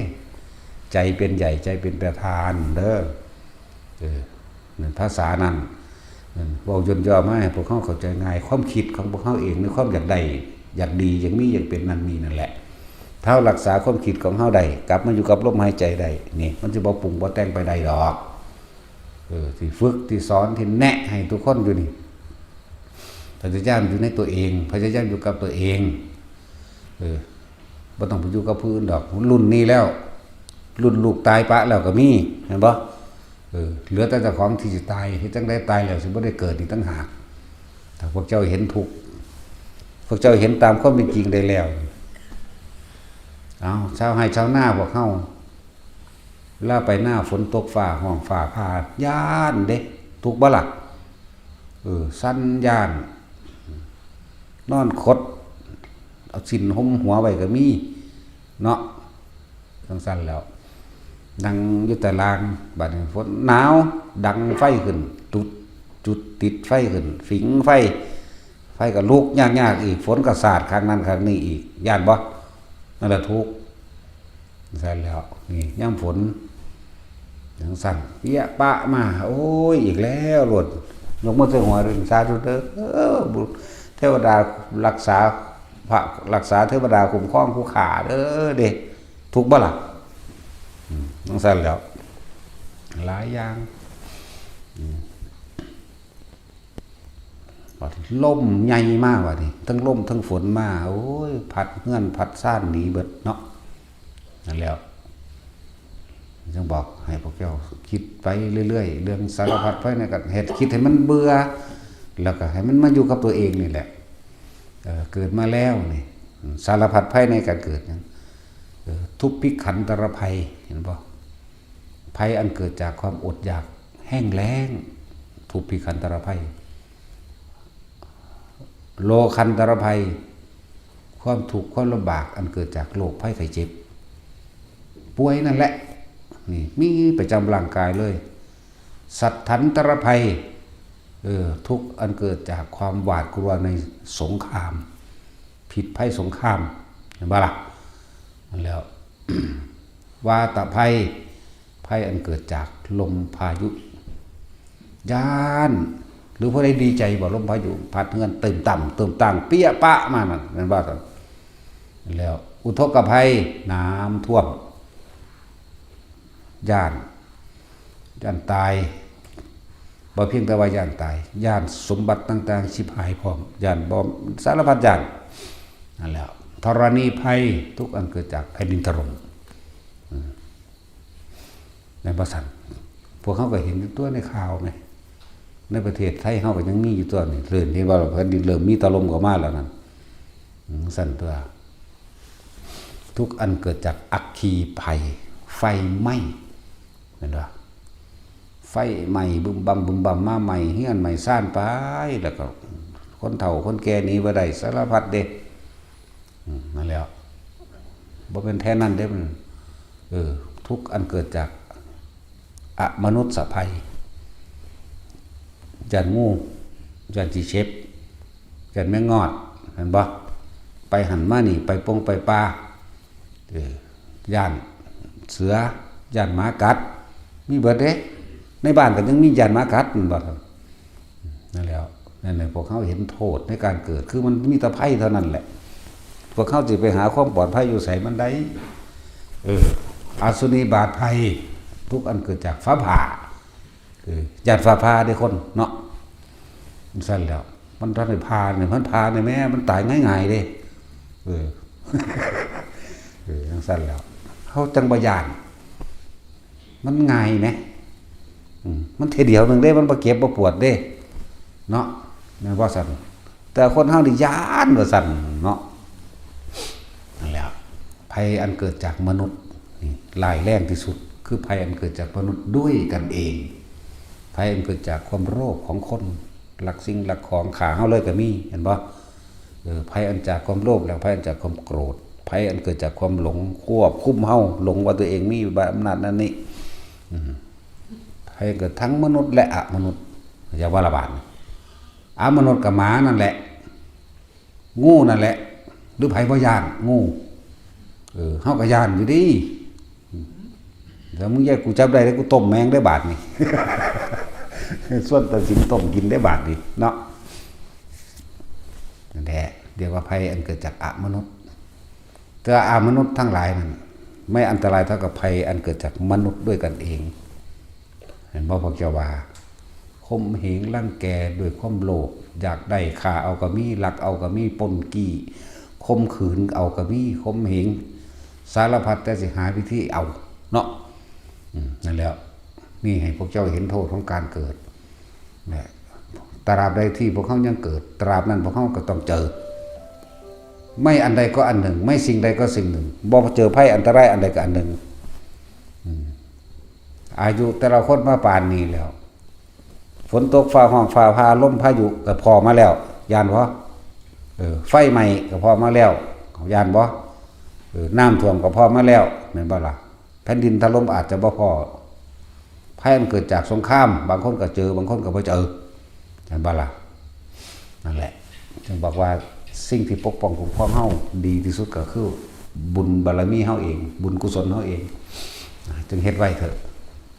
ใจเป็นใหญ่ ใจเป็นประธานเด้อ เออ นั่นภาษานั่น นั่นเว้าย่นย่อมาให้พวกเฮาเข้าใจง่าย ความคิดของพวกเฮาเอง ในความอยากได้ อยากดี อยากมี อยากเป็นนั่นนี่นั่นแหละ ถ้าเฮารักษาความคิดของเฮาได้ กลับมาอยู่กับลมหายใจได้ นี่ มันสิบ่ปรุงบ่แต่งไปได้ดอก เออ ที่ฝึก ที่สอน ที่แนะให้ทุกคนอยู่นี่ พยายามอยู่ในตัวเอง พยายามอยู่กับตัวเอง เออ บ่ต้องไปอยู่กับผู้อื่นดอก รุ่นนี้แล้ว รุ่นลูกตายปะแล้วก็มี แม่นบ่ เออ เหลือแต่เจ้าของที่สิตาย เฮ็ดจั่งใดตายแล้วสิบ่ได้เกิดอีกต่างหาก ถ้าพวกเจ้าเห็นทุกข์ พวกเจ้าเห็นตามความเป็นจริงได้แล้ว เอา ชาวไร่ชาวนาพวกเฮา เวลาไปนาฝนตกฟ้าฮ้องฟ้าผ่า ย้านเด้ ทุกข์บ่ล่ะ เออ สั่นย้าน นอนขด เอาสิ้นห่มหัวไว้ก็มี เนาะ จั่งซั่นแหล้ว นั่งอยู่ตาราง บัดนี้ฝนหนาว ดังไฟขึ้น จุด จุดติดไฟขึ้น ฝิงไฟ ไฟก็ลุกยากๆอีก ฝนก็สาดข้างนั้นข้างนี้อีก ย้านบ่ นั่นแหละทุกข์ ซั่นแหล้ว นี่ยามฝนจั่งซั่น เปี้ยปะมา โอ้ย อีกแล้วโลด ยกมือใส่หัวเลย สาธุเด้อ เออ บุญ เทวดารักษา พระรักษา เทวดาคุ้มครองผู้ข้าเด้อ เด้ ทุกข์บ่ล่ะ อืม จั่งซั่นแหล้ว หลายอย่าง อืม บัดลมใหญ่มาบัดนี้ ทั้งลมทั้งฝนมา โอ้ย พัดเฮือนพัดซานหนีเบิดเนาะ นั่นแหล้ว จึงบอกให้พวกเจ้าคิดไปเรื่อยๆ เรื่องสารพัดภัยนี่ก็เฮ็ด คิดให้มันเบื่อ แล้วก็ให้มันมาอยู่กับตัวเองนี่แหละ เออ เกิดมาแล้วนี่ สารพัดภัยในการเกิดนะ เออ ทุพพิขันตรภัย เห็นบ่ ภัยอันเกิดจากความอดอยากแห้งแล้ง ทุพพิขันตรภัย โรคันตรภัย ความทุกข์ความลำบากอันเกิดจากโรคภัยไข้เจ็บ ป่วยนั่นแหละ นี่มีประจำร่างกายเลย สัตถันตรภัย เออ ทุกข์อันเกิดจากความหวาดกลัวในสงคราม พิษภัยสงคราม เห็นบ่ล่ะ นั่นแล้ว วาตภัย ภัยอันเกิดจากลมพายุ ย้าน หรือผู้ใดดีใจบ่ ลมพายุพัดเฮือนตึมต่ำตึมตังเปี้ยปะมานั่น แม่นบ่ซั่น แล้วอุทกภัย น้ำท่วม ย้าน ย้านตาย บ่เพียงแต่ว่าย้านตาย ย้านสมบัติต่างๆ ฉิบหายพร้อม ย้านบ่ สารพัดย้าน นั่นแหละ ธรณีภัย ทุกข์อันเกิดจากแผ่นดินถล่ม อืม แม่นบ่ซั่น พวกเฮาก็เห็นอยู่ตัวในข่าวแหม ในประเทศไทยเฮาก็ยังมีอยู่ตัวนี่ เริ่มเห็นว่าแผ่นดินเริ่มมีถล่มเข้ามาแล้วนั่น อืม ซั่นตัว ทุกข์อันเกิดจากอัคคีภัย ไฟไหม้ แม่นบ่ ไฟไหม้บึมบั่มบึมบั่มมา ไหม้เฮือนไหม้ซานไป แล้วก็คนเฒ่าคนแก่หนีบ่ได้ สารพัดเด้ อืม นั่นแหละ บ่เป็นแค่นั้นเด้มัน เออ ทุกข์อันเกิดจากอมนุษยภัย ย้านงู ย้านขี้เข็บ ย้านแมงงอด เห็นบ่ ไปหั่นมานี่ ไปปงไปป่า เออ ย้านเสือ ย้านหมากัด มีเบิดเด้ ในบ้านก็ยังมีย้านหมากัด แม่นบ่ครับ นั่นแหล้ว นั่นแหละ พวกเฮาเห็นโทษในการเกิด คือมันมีแต่ภัยเท่านั้นแหละ พวกเฮาสิไปหาความปลอดภัยอยู่ไสมันได้ เออ อสุนีบาตภัย ทุกข์อันเกิดจากฟ้าผ่า เออ ย้านฟ้าผ่าเด้คนเนาะ ซั่นแหล้ว มันทันได้ผ่านี่ มันผ่านี่แหม มันตายง่ายๆเด้ เออ เออ จั่งซั่นแหล้ว เฮาจั่งบ่ย้าน มันง่ายแหม อืม มันเทื่อเดียวหนึ่งเด้ มันบ่เจ็บบ่ปวดเด้ เนาะ แม่นบ่ซั่น แต่คนเฮานี่ย้านว่าซั่นเนาะ นั่นแหละ ภัยอันเกิดจากมนุษย์นี่ร้ายแรงที่สุด คือภัยอันเกิดจากมนุษย์ด้วยกันเอง ภัยอันเกิดจากความโลภของคน ลักสิ่งลักของ ฆ่าเฮาเลยก็มี เห็นบ่ เออ ภัยอันจากความโลภ แล้วภัยอันจากความโกรธ ภัยอันเกิดจากความหลง ควบคุมเฮา หลงว่าตัวเองมีอำนาจนั่นนี่ อืม ภัยเกิดทั้งมนุษย์และอมนุษย์ อย่าว่าละบาด อมนุษย์กับหมานั่นแหละ งูนั่นแหละ หรือไผบ่ย้าน งู เออ เฮาก็ย้านอยู่เด้ แล้วมึงอย่ากูจับได้แล้วกูต้มแม่งได้บาดนี่ ส่วนตัดสินต้มกินได้บาดนี่เนาะ นั่นแหละ เรียกว่าภัยอันเกิดจากอมนุษย์ แต่อมนุษย์ทั้งหลายนั่น ไม่อันตรายเท่ากับภัยอันเกิดจากมนุษย์ด้วยกันเอง เห็นบ่ พวกเจ้าว่า ข่มเหงรังแกด้วยความโลภ อยากได้ ฆ่าเอาก็มี ลักเอาก็มี ปล้นจี้ ข่มขืนเอาก็มี ข่มเหง สารพัดแต่สิหาวิธีเอา เนาะ อืม นั่นแหล้ว นี่ให้พวกเจ้าเห็นโทษของการเกิด นะ ตราบใดที่พวกเขายังเกิด ตราบนั้นพวกเขาก็ต้องเจอ ไม่อันใดก็อันหนึ่ง ไม่สิ่งใดก็สิ่งหนึ่ง บ่เจอภัยอันตรายอันใดก็อันหนึ่ง อืม อายุแต่ละคนมาปานนี้แล้ว ฝนตกฟ้าฮ้องฟ้าผ่า ลมพายุก็พ้อมาแล้ว ย้านบ่ เออ ไฟไหม้ก็พ้อมาแล้ว ย้านบ่ เออ น้ำท่วมก็พ้อมาแล้ว แม่นบ่ล่ะ แผ่นดินถล่มอาจจะบ่พ้อ ภัยอันเกิดจากสงคราม บางคนก็เจอ บางคนก็บ่เจอ แม่นบ่ล่ะ นั่นแหละ จึงบอกว่าสิ่งที่ปกป้องคุ้มครองเฮาดีที่สุดก็คือบุญบารมีเฮาเอง บุญกุศลเฮาเอง จึงเฮ็ดไว้เถอะ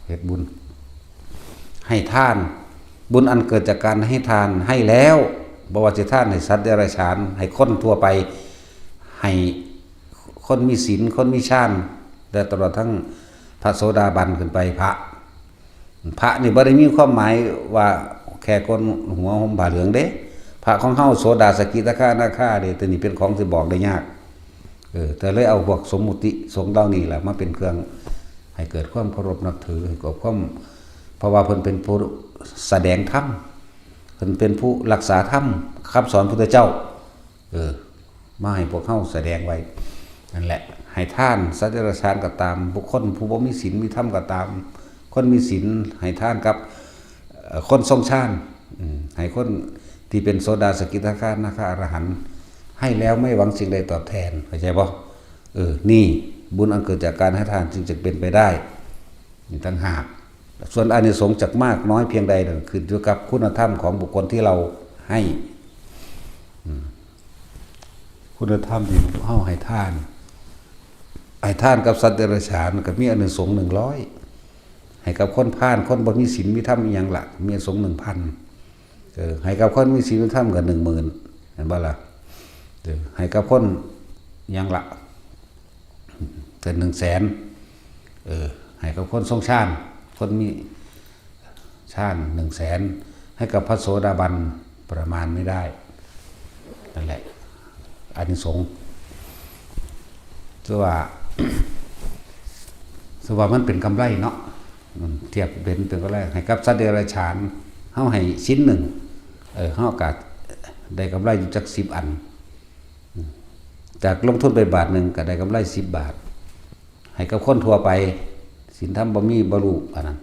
เฮ็ดบุญ ให้ทาน บุญอันเกิดจากการให้ทาน ให้แล้ว บ่ว่าสิทานให้สัตว์เดรัจฉาน ให้คนทั่วไป ให้คนมีศีล คนมีฌาน และตลอดทั้งพระโสดาบันขึ้นไป พระ พระนี่บ่ได้มีความหมายว่าแค่คนหัวห่มผ้าเหลืองเด้ พระของเฮาโสดา สกิทาคา อนาคาเด้ ตัวนี้เป็นของที่บอกได้ยาก เออ แต่เลยเอาพวกสมมุติสงฆ์เหล่านี้แหละมาเป็นเครื่องให้เกิดความเคารพนับถือ ให้เกิดความ เพราะว่าเพิ่นเป็นผู้แสดงธรรม พิ่นเป็นผู้รักษาธรรม คำสอนพุทธเจ้า เออ มาให้พวกเฮาแสดงไว้ นั่นแหละ ให้ทานสัตว์เดรัจฉานก็ตาม บุคคลผู้บ่มีศีลมีธรรมก็ตาม คนมีศีลให้ทานกับ เอ่อ คนทรงฌาน อืม ให้คนที่เป็นโสดาสกิทาคานาคาอรหันต์ ให้แล้วไม่หวังสิ่งใดตอบแทน เข้าใจบ่? เออ นี่บุญอันเกิดจากการให้ทานจึงจะเป็นไปได้ นี่ต่างหาก ส่วนอานิสงส์จะมากน้อยเพียงใดนั้นขึ้นอยู่กับคุณธรรมของบุคคลที่เราให้ อืม คุณธรรมที่เฮาให้ทาน ให้ทานกับสัตว์เดรัจฉานก็มีอานิสงส์หนึ่งร้อย ให้กับคนพาล คนบ่มีศีลมีธรรมอิหยังล่ะ มีอานิสงส์หนึ่งพัน เออ ให้กับคนมีศีลมีธรรมก็หนึ่งหมื่น เห็นบ่ล่ะ? เออ ให้กับคนหยังล่ะ ก็หนึ่งแสน เออ ให้กับคนทรงฌาน คนมีฌานหนึ่งแสน ให้กับพระโสดาบันประมาณไม่ได้ นั่นแหละ อานิสงส์ ถือว่า ถือว่ามันเป็นกำไรเนาะ อืม เทียบเป็น เป็นกำไร ให้กับสัตว์เดรัจฉาน เฮาให้ชิ้นหนึ่ง เออ เฮาก็ได้กำไรอยู่จักสิบอัน อืม จากลงทุนไปบาทหนึ่งก็ได้กำไรสิบบาท ให้กับคนทั่วไป ศีลธรรมบ่มี บ่รู้ อันนั้น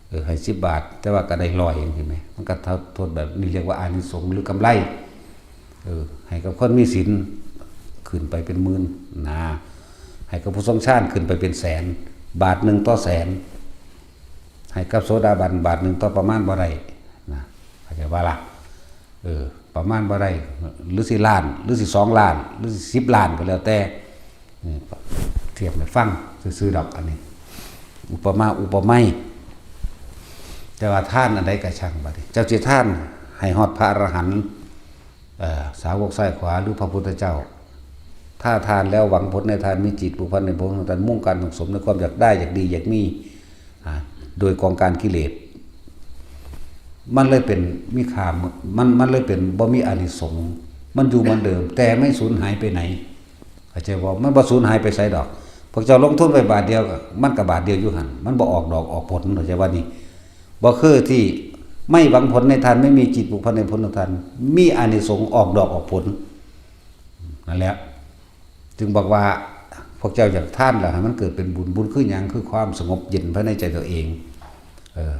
เออ ให้สิบบาท แต่ว่าก็ได้ร้อยจังซี้แหม มันก็เท่า โทษแบบนี้เรียกว่าอานิสงส์หรือกำไร เออ ให้กับคนมีศีลขึ้นไปเป็นหมื่นนะ ให้กับผู้ทรงฌานขึ้นไปเป็นแสน บาทหนึ่งต่อแสน ให้กับโสดาบันบาทหนึ่งต่อประมาณบ่ได้นะ เข้าใจบ่ล่ะ? เออ ประมาณบ่ได้ หรือสิล้าน หรือสิสองล้าน หรือสิสิบล้านก็แล้วแต่ เออ เทียบให้ฟังซื่อๆดอก อันนี้ อุปมาอุปไมย แต่ว่าทานอันใดก็ช่างบัดนี้ เจ้าสิทานให้ฮอดพระอรหันต์ เอ่อ สาวกซ้ายขวา หรือพระพุทธเจ้า ถ้าทานแล้วหวังผลในทาน มีจิตผูกพันในผลของทาน มุ่งการสั่งสมในความอยากได้ อยากดี อยากมี อ่า โดยกองการกิเลส มันเลยเป็นมีค่า มัน มันเลยเป็นบ่มีอานิสงส์ มันอยู่เหมือนเดิม แต่ไม่สูญหายไปไหน เข้าใจบ่? มันบ่สูญหายไปไสดอก พวกเจ้าลงทุนไปบาทเดียว มันก็บาทเดียวอยู่หั่น มันบ่ออกดอกออกผล เข้าใจว่านี่ บ่คือที่ไม่หวังผลในทาน ไม่มีจิตผูกพันในผลของทาน มีอานิสงส์ออกดอกออกผล นั่นแหละ จึงบอกว่า พวกเจ้าอยากทานแล้วให้มันเกิดเป็นบุญ บุญคือหยัง? คือความสงบเย็นภายในใจตัวเอง เออ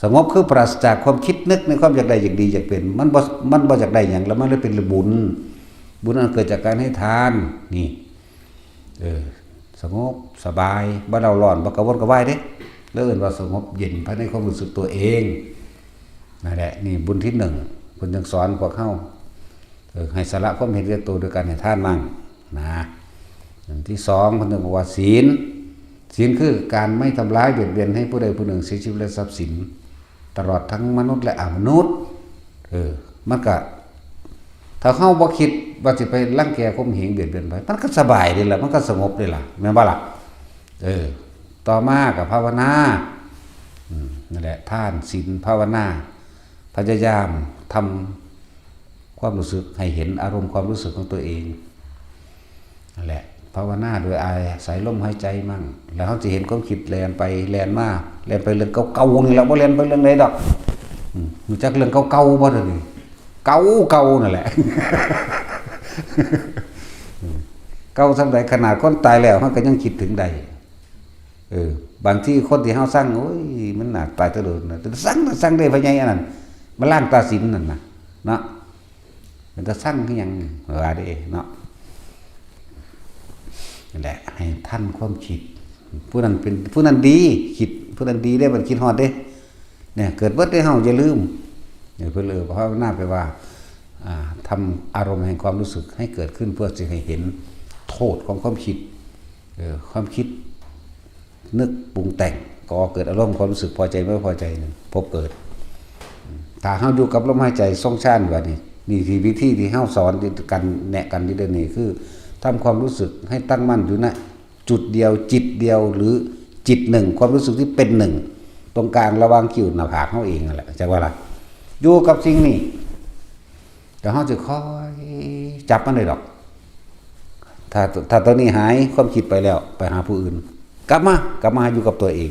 สงบคือปราศจากความคิดนึกในความอยากได้อยากดีอยากเป็น มันบ่ มันบ่อยากได้หยัง แล้วมันเลยเป็นบุญ บุญอันเกิดจากการให้ทาน นี่ เออ สงบสบาย บ่เร่าร้อน บ่กระวนกระวายเด้ แล้วเอิ้นว่าสงบเย็นภายในความรู้สึกตัวเอง นั่นแหละ นี่บุญที่หนึ่ง เพิ่นจึงสอนพวกเฮา เออ ให้สละความเห็นแก่ตัวโดยการให้ทานมั่งนะ อันที่สอง เพิ่นจึงบอกว่าศีล ศีลคือการไม่ทำร้ายเบียดเบียนให้ผู้ใดผู้หนึ่งเสียชีวิตและทรัพย์สิน ตลอดทั้งมนุษย์และอมนุษย์ เออ มันก็ ถ้าเฮาบ่คิดว่าสิไปรังแกข่มเหงเบียดเบียนไผ มันก็สบายเด้ล่ะ มันก็สงบเด้ล่ะ แม่นบ่ล่ะ? เออ ต่อมาก็ภาวนา อืม นั่นแหละ ทาน ศีล ภาวนา พยายามทำความรู้สึกให้เห็นอารมณ์ความรู้สึกของตัวเอง นั่นแหละ ภาวนาโดยอาศัยลมหายใจมั่ง แล้วเฮาสิเห็นความคิดแล่นไปแล่นมา แล่นไปเรื่องเก่าๆนี่แหละ บ่แล่นไปเรื่องใดดอก อืม รู้จักเรื่องเก่าๆบ่เดี๋ยวนี้? เก่าๆนั่นแหละ อืม เก่าส่ำใด ขนาดคนตายแล้ว เฮาก็ยังคิดถึงได้ เออ บางทีคนที่เฮาซัง โอ้ย มันน่าตายตะโดนนะ แต่ซัง ซังได้พ่อใหญ่อันนั้น มันล้างตาสินนั่นน่ะ เนาะ เป็นตาซังคือหยัง ว่าเด้เนาะ นั่นแหละ ให้ทันความคิด ผู้นั้นเป็น ผู้นั้นดี คิด ผู้นั้นดีเด้ มันคิดฮอดเด้ เนี่ย เกิดเบิดเด้เฮา อย่าลืม เนี่ย เพิ่นเลยภาวนาไปว่า อ่า ทำอารมณ์แห่งความรู้สึกให้เกิดขึ้น เพื่อจะให้เห็นโทษของความคิด เออ ความคิด นึกปรุงแต่ง ก่อเกิดอารมณ์ความรู้สึกพอใจไม่พอใจนั่น พบเกิด ถ้าเฮาอยู่กับลมหายใจทรงฌานว่านี่ นี่ที่วิธีที่เฮาสอนกัน แนะกันอยู่เดี๋ยวนี้ คือทำความรู้สึกให้ตั้งมั่นอยู่ณจุดเดียว จิตเดียว หรือจิตหนึ่ง ความรู้สึกที่เป็นหนึ่ง ตรงกลางระหว่างคิ้วหน้าผากเฮาเองนั่นแหละ จักว่าล่ะ อยู่กับสิ่งนี้ แต่เฮาสิคอยจับมันได้ดอก ถ้า ถ้าตัวนี้หาย ความคิดไปแล้ว ไปหาผู้อื่น กลับมา กลับมาอยู่กับตัวเอง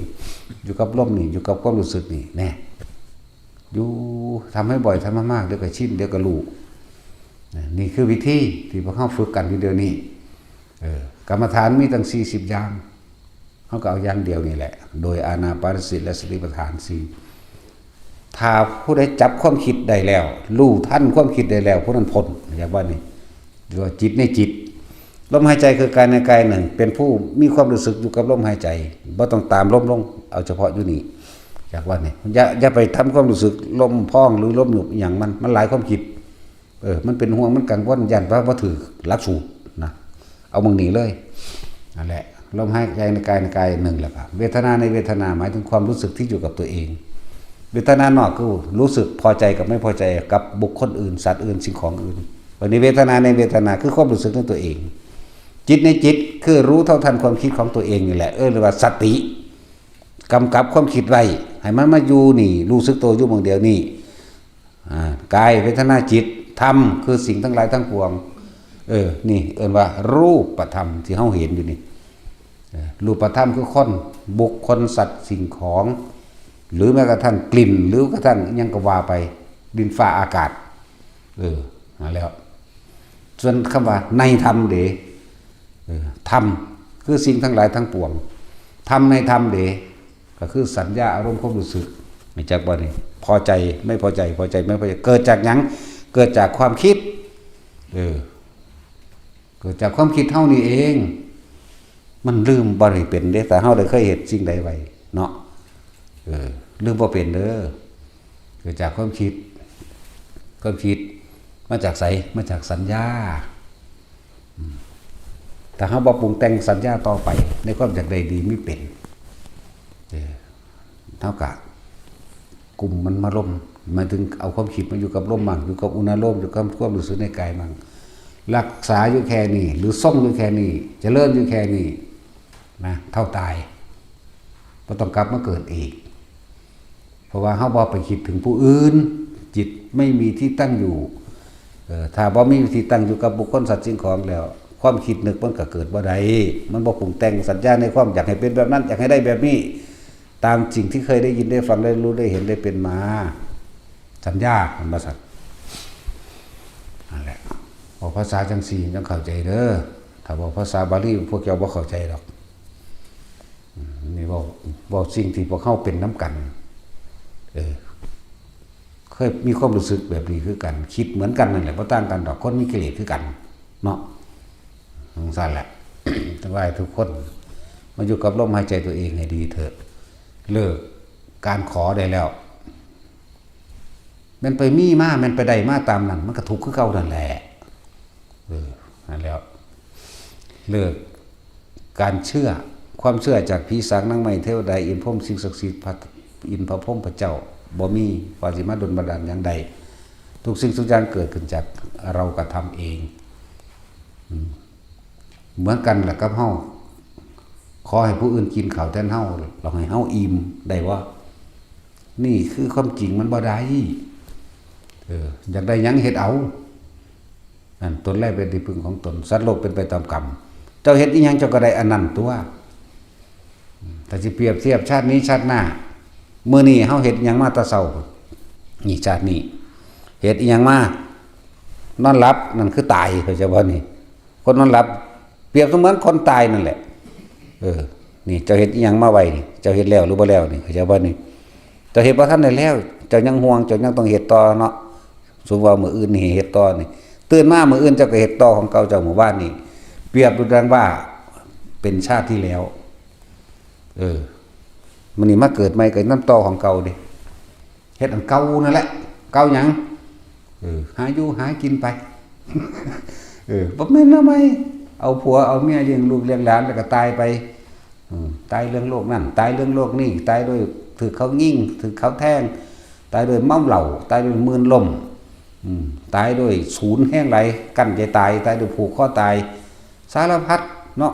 อยู่กับลมนี่ อยู่กับความรู้สึกนี่ แน่ อยู่ ทำให้บ่อย ทำให้มาก เดี๋ยวก็ชิน เดี๋ยวก็รู้ นี่คือวิธีที่พวกเราฝึกกันอยู่เดี๋ยวนี้ เออ กรรมฐานมีตั้งสี่สิบอย่าง เราก็เอาอย่างเดียวนี่แหละ โดยอานาปานสติและสติปัฏฐานสี่ ถ้าผู้ใดจับความคิดได้แล้ว รู้ทันความคิดได้แล้ว ผู้นั้นพ้น อยากว่านี่ เรียกว่าจิตในจิต ลมหายใจคือกายในกายหนึ่ง เป็นผู้มีความรู้สึกอยู่กับลมหายใจ บ่ต้องตามลมลง เอาเฉพาะอยู่นี่ อยากว่านี่ อย่า อย่าไปทำความรู้สึกลมพองหรือลมหยุบอหย่างมัน มันหลายความคิด เออ มันเป็นห่วง มันกังวล ย้านว่าบ่ถืกหลักสูตรนะ เอาหม่องนี้เลย นั่นแหละ ลมหายใจในกายในกายหนึ่งแหละครับ เวทนาในเวทนา หมายถึงความรู้สึกที่อยู่กับตัวเอง เวทนานอกคือรู้สึกพอใจกับไม่พอใจกับบุคคลอื่น สัตว์อื่น สิ่งของอื่น วันนี้เวทนาในเวทนาคือความรู้สึกในตัวเอง จิตในจิตคือรู้เท่าทันความคิดของตัวเองนี่แหละ เออ เรียกว่าสติ กำกับความคิดไว้ ให้มันมาอยู่นี่ รู้สึกตัวอยู่หม่องเดียวนี่ อ่า กาย เวทนา จิต ธรรม คือสิ่งทั้งหลายทั้งปวง เออ นี่เอิ้นว่ารูปธรรมที่เฮาเห็นอยู่นี่ เออ รูปธรรมคือคน บุคคล สัตว์ สิ่งของ หรือแม้กระทั่งกลิ่น หรือกระทั่งอิหยังก็ว่าไป ดินฟ้าอากาศ เออ นั่นแหละ ส่วนคำว่าในธรรมเด้ เออ ธรรมคือสิ่งทั้งหลายทั้งปวง ธรรมในธรรมเด้ ก็คือสัญญา อารมณ์ ความรู้สึก รู้จักบ่นี่ พอใจ ไม่พอใจ พอใจ ไม่พอใจ เกิดจากหยัง เกิดจากความคิด เออ เกิดจากความคิดเฮานี่เอง มันลืมบ่ได้เป็นเด้ แต่เฮาได้เคยเฮ็ดสิ่งใดไว้เนาะ เออ ลืมบ่เป็นเด้อ เกิดจากความคิด ความคิด มาจากไส มาจากสัญญา อืม ถ้าเฮาบ่ปรุงแต่งสัญญาต่อไป ในความอยากได้ดีมีเป็น เออ เฮากะกุมมันมาลม หมายถึงเอาความคิดมาอยู่กับลมมั่ง อยู่กับอุณาโลม อยู่กับความรู้สึกในกายมั่ง รักษาอยู่แค่นี้ หรือทรงอยู่แค่นี้ เจริญอยู่แค่นี้ นะ เท่าตาย บ่ต้องกลับมาเกิดอีก เพราะว่าเฮาบ่ไปคิดถึงผู้อื่น จิตไม่มีที่ตั้งอยู่ เอ่อ ถ้าบ่มีที่ตั้งอยู่กับบุคคล สัตว์ สิ่งของแล้ว ความคิดนึกมันก็เกิดบ่ได้ มันบ่ปรุงแต่งสัญญาในความอยากให้เป็นแบบนั้น อยากให้ได้แบบนี้ ตามสิ่งที่เคยได้ยินได้ฟังได้รู้ได้เห็นได้เป็นมา สัญญา มันบ่ซั่น นั่นแหละ เว้าภาษาจังซี่จังเข้าใจเด้อ ถ้าเว้าภาษาบาลีพวกเจ้าบ่เข้าใจดอก อืม นี่เว้า เว้าสิ่งที่พวกเฮาเป็นนำกัน เออ เคยมีความรู้สึกแบบนี้คือกัน คิดเหมือนกันนั่นแหละ บ่ต่างกันดอก คนมีกิเลสคือกัน เนาะ จังซั่นแหละ แต่ว่าให้ทุกคนมาอยู่กับลมหายใจตัวเองให้ดีเถอะ เลิกการขอได้แล้ว แม่นไปมีมา แม่นไปได้มาตามนั้น มันก็ทุกข์คือเก่านั่นแหละ เออ นั่นแหล้ว เลิกการเชื่อ ความเชื่อจากผีสางนางไม้ เทวดา อินทร์พรหม สิ่งศักดิ์สิทธิ์ พระอินทร์พระพรหมพระเจ้า บ่มีว่าสิมาดลบันดาลหยังใด ทุกสิ่งทุกอย่างเกิดขึ้นจากเรากระทำเอง อืม เหมือนกันแหละกับเฮา ขอให้ผู้อื่นกินข้าวแทนเฮา เราให้เฮาอิ่มได้บ่ นี่คือความจริง มันบ่ได้ เออ อยากได้หยังเฮ็ดเอา นั่น ตนแลเป็นที่พึ่งของตน สัตว์โลกเป็นไปตามกรรม เจ้าเฮ็ดอิหยังเจ้าก็ได้อันนั้นตั๊ว ถ้าสิเปรียบเทียบชาตินี้ชาติหน้า มื้อนี้เฮาเฮ็ดอิหยังมาแต่เช้า นี่ชาตินี้ เฮ็ดอิหยังมา นอนหลับ นั่นคือตาย เข้าใจบ่นี่ คนนอนหลับ เปรียบเสมือนคนตายนั่นแหละ เออ นี่เจ้าเฮ็ดอิหยังมาไว้นี่ เจ้าเฮ็ดแล้วหรือบ่แล้วนี่ เข้าใจบ่นี่ เจ้าเฮ็ดบ่ทันได้แล้ว เจ้ายังห่วง เจ้ายังต้องเฮ็ดต่อเนาะ สมมุติว่ามื้ออื่นนี่เฮ็ดต่อนี่ ตื่นมามื้ออื่นเจ้าก็เฮ็ดต่อของเก่าเจ้ามื้อวานนี่ เปรียบดูดังว่าเป็นชาติที่แล้ว เออ มื้อนี้มาเกิดใหม่ก็นำต่อของเก่าเด้ เฮ็ดอันเก่านั่นแหละ เก่าหยัง เออ หาอยู่หากินไป เออ บ่แม่นแนวใหม่ เอาผัวเอาเมียเลี้ยงลูกเลี้ยงหลานแล้วก็ตายไป อืม ตายเรื่องโรคนั่น ตายเรื่องโรคนี่ ตายด้วยถืกเขายิง ถืกเขาแทง ตายด้วยเมาเหล้า ตายด้วยมื่นลม อืม ตายด้วยสูญแฮงหลาย กั้นใจตาย ตายด้วยผูกคอตาย สารพัดเนาะ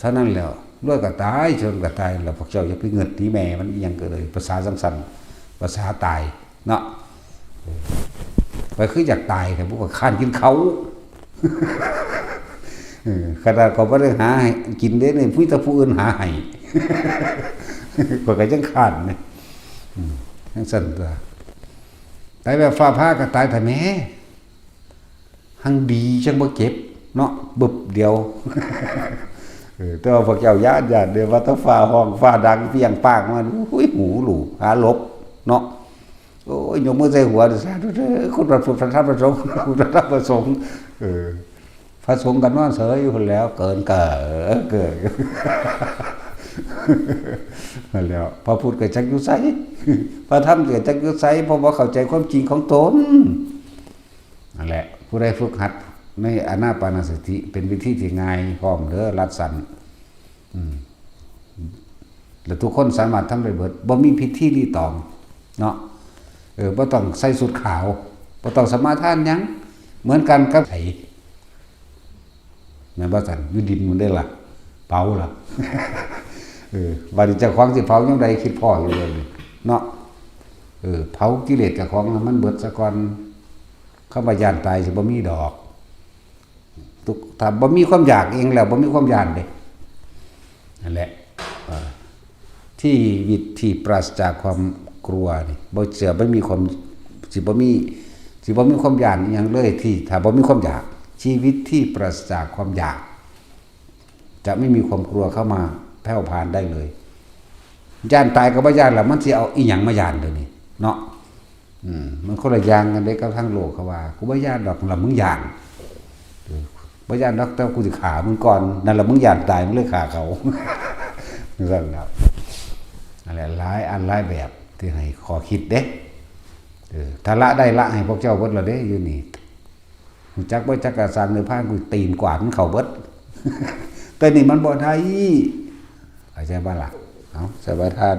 ฉะนั้นแล้ว รวยก็ตาย จนก็ตาย แล้วพวกเจ้าอย่าไปเงิดหนีแม่มันอิหยังก็เลย ภาษาจังซั่น ภาษาตายเนาะ เออ ไปคืออยากตาย แต่พวกก็ค้านกินเขาว เออ ขนาดเขาบ่ได้หาให้กินเด้นี่ มีแต่ผู้อื่นหาให้ ข้อยก็ยังค้านนี่ อืม จั่งซั่นตั๊ว ตายแบบฟ้าผ่าก็ตายแท้แหม หั่งดีจั่งบ่เจ็บเนาะ บึบเดียว เออ แต่ว่าพวกเจ้าย้าน ย้านเด้อ ว่าแต่ฟ้าฮ้อง ฟ้าดังเปรี้ยงป้างมา อุ้ย หูหลู หาหลบเนาะ โอ้ย ยกมือใส่หัว สาธุเด้อ คุณพระพุทธ พระธรรม พระสงฆ์ คุณพระธรรม พระสงฆ์ เออ พระสงฆ์ก็นอนเสยอยู่หั้นแหล้ว เกินเกิน เกิน นั่นแหล้ว พระพุทธก็จักอยู่ไส พระธรรมก็จักอยู่ไส เพราะบ่เข้าใจความจริงของตน นั่นแหละ ผู้ใดฝึกหัดในอานาปานสติ เป็นวิธีที่ง่ายพร้อมเด้อ รัดสั้น อืม แล้วทุกคนสามารถทำได้เบิด บ่มีพิธีรีตองเนาะ เออ บ่ต้องใส่ชุดขาว บ่ต้องสมาทานหยัง เหมือนกันกับไถ แม่นบ่ซั่น อยู่ดินมันได้ล่ะ เผาล่ะ เออ บัดนี้เจ้าของสิเผายามใด คิดพ้ออยู่เลยเนาะ เออ เผากิเลสเจ้าของให้มันเบิดซะก่อน คำว่าย้านตายสิบ่มีดอก ทุก ถ้าบ่มีความอยากเองแล้ว บ่มีความย้านเด้ นั่นแหละ เอ่อ ชีวิตที่ปราศจากความกลัวนี่ บ่เชื่อ บ่มีความ สิบ่มี สิบ่มีความย้านอิหยังเลย ที่ ถ้าบ่มีความอยาก ชีวิตที่ปราศจากความอยาก จะไม่มีความกลัวเข้ามาแผ่วพานได้เลย ย้านตายก็บ่ย้านล่ะ มันสิเอาอิหยังมาย้านเดี๋ยวนี้เนาะ อืม มันคนละอย่างกันเด้กับทางโลกเขาว่า กูบ่ย้านดอก ละมึงย้าน เออ บ่ย้านดอก แต่กูสิฆ่ามึงก่อน นั่นล่ะมึงย้านตาย มึงเลยฆ่าเขา จั่งซั่นแหล้ว นั่นแหละ หลายอันหลายแบบที่ให้ข้อคิดเด้ เออ ถ้าละได้ละให้พวกเจ้าเบิดแล้วเด้ อยู่นี่ รู้จักบ่จักกะสร้างนิพพาน กูตีนกวาดมันเข้าเบิด แต่นี่มันบ่ได้ เข้าใจบ่ล่ะ เอา สมาทาน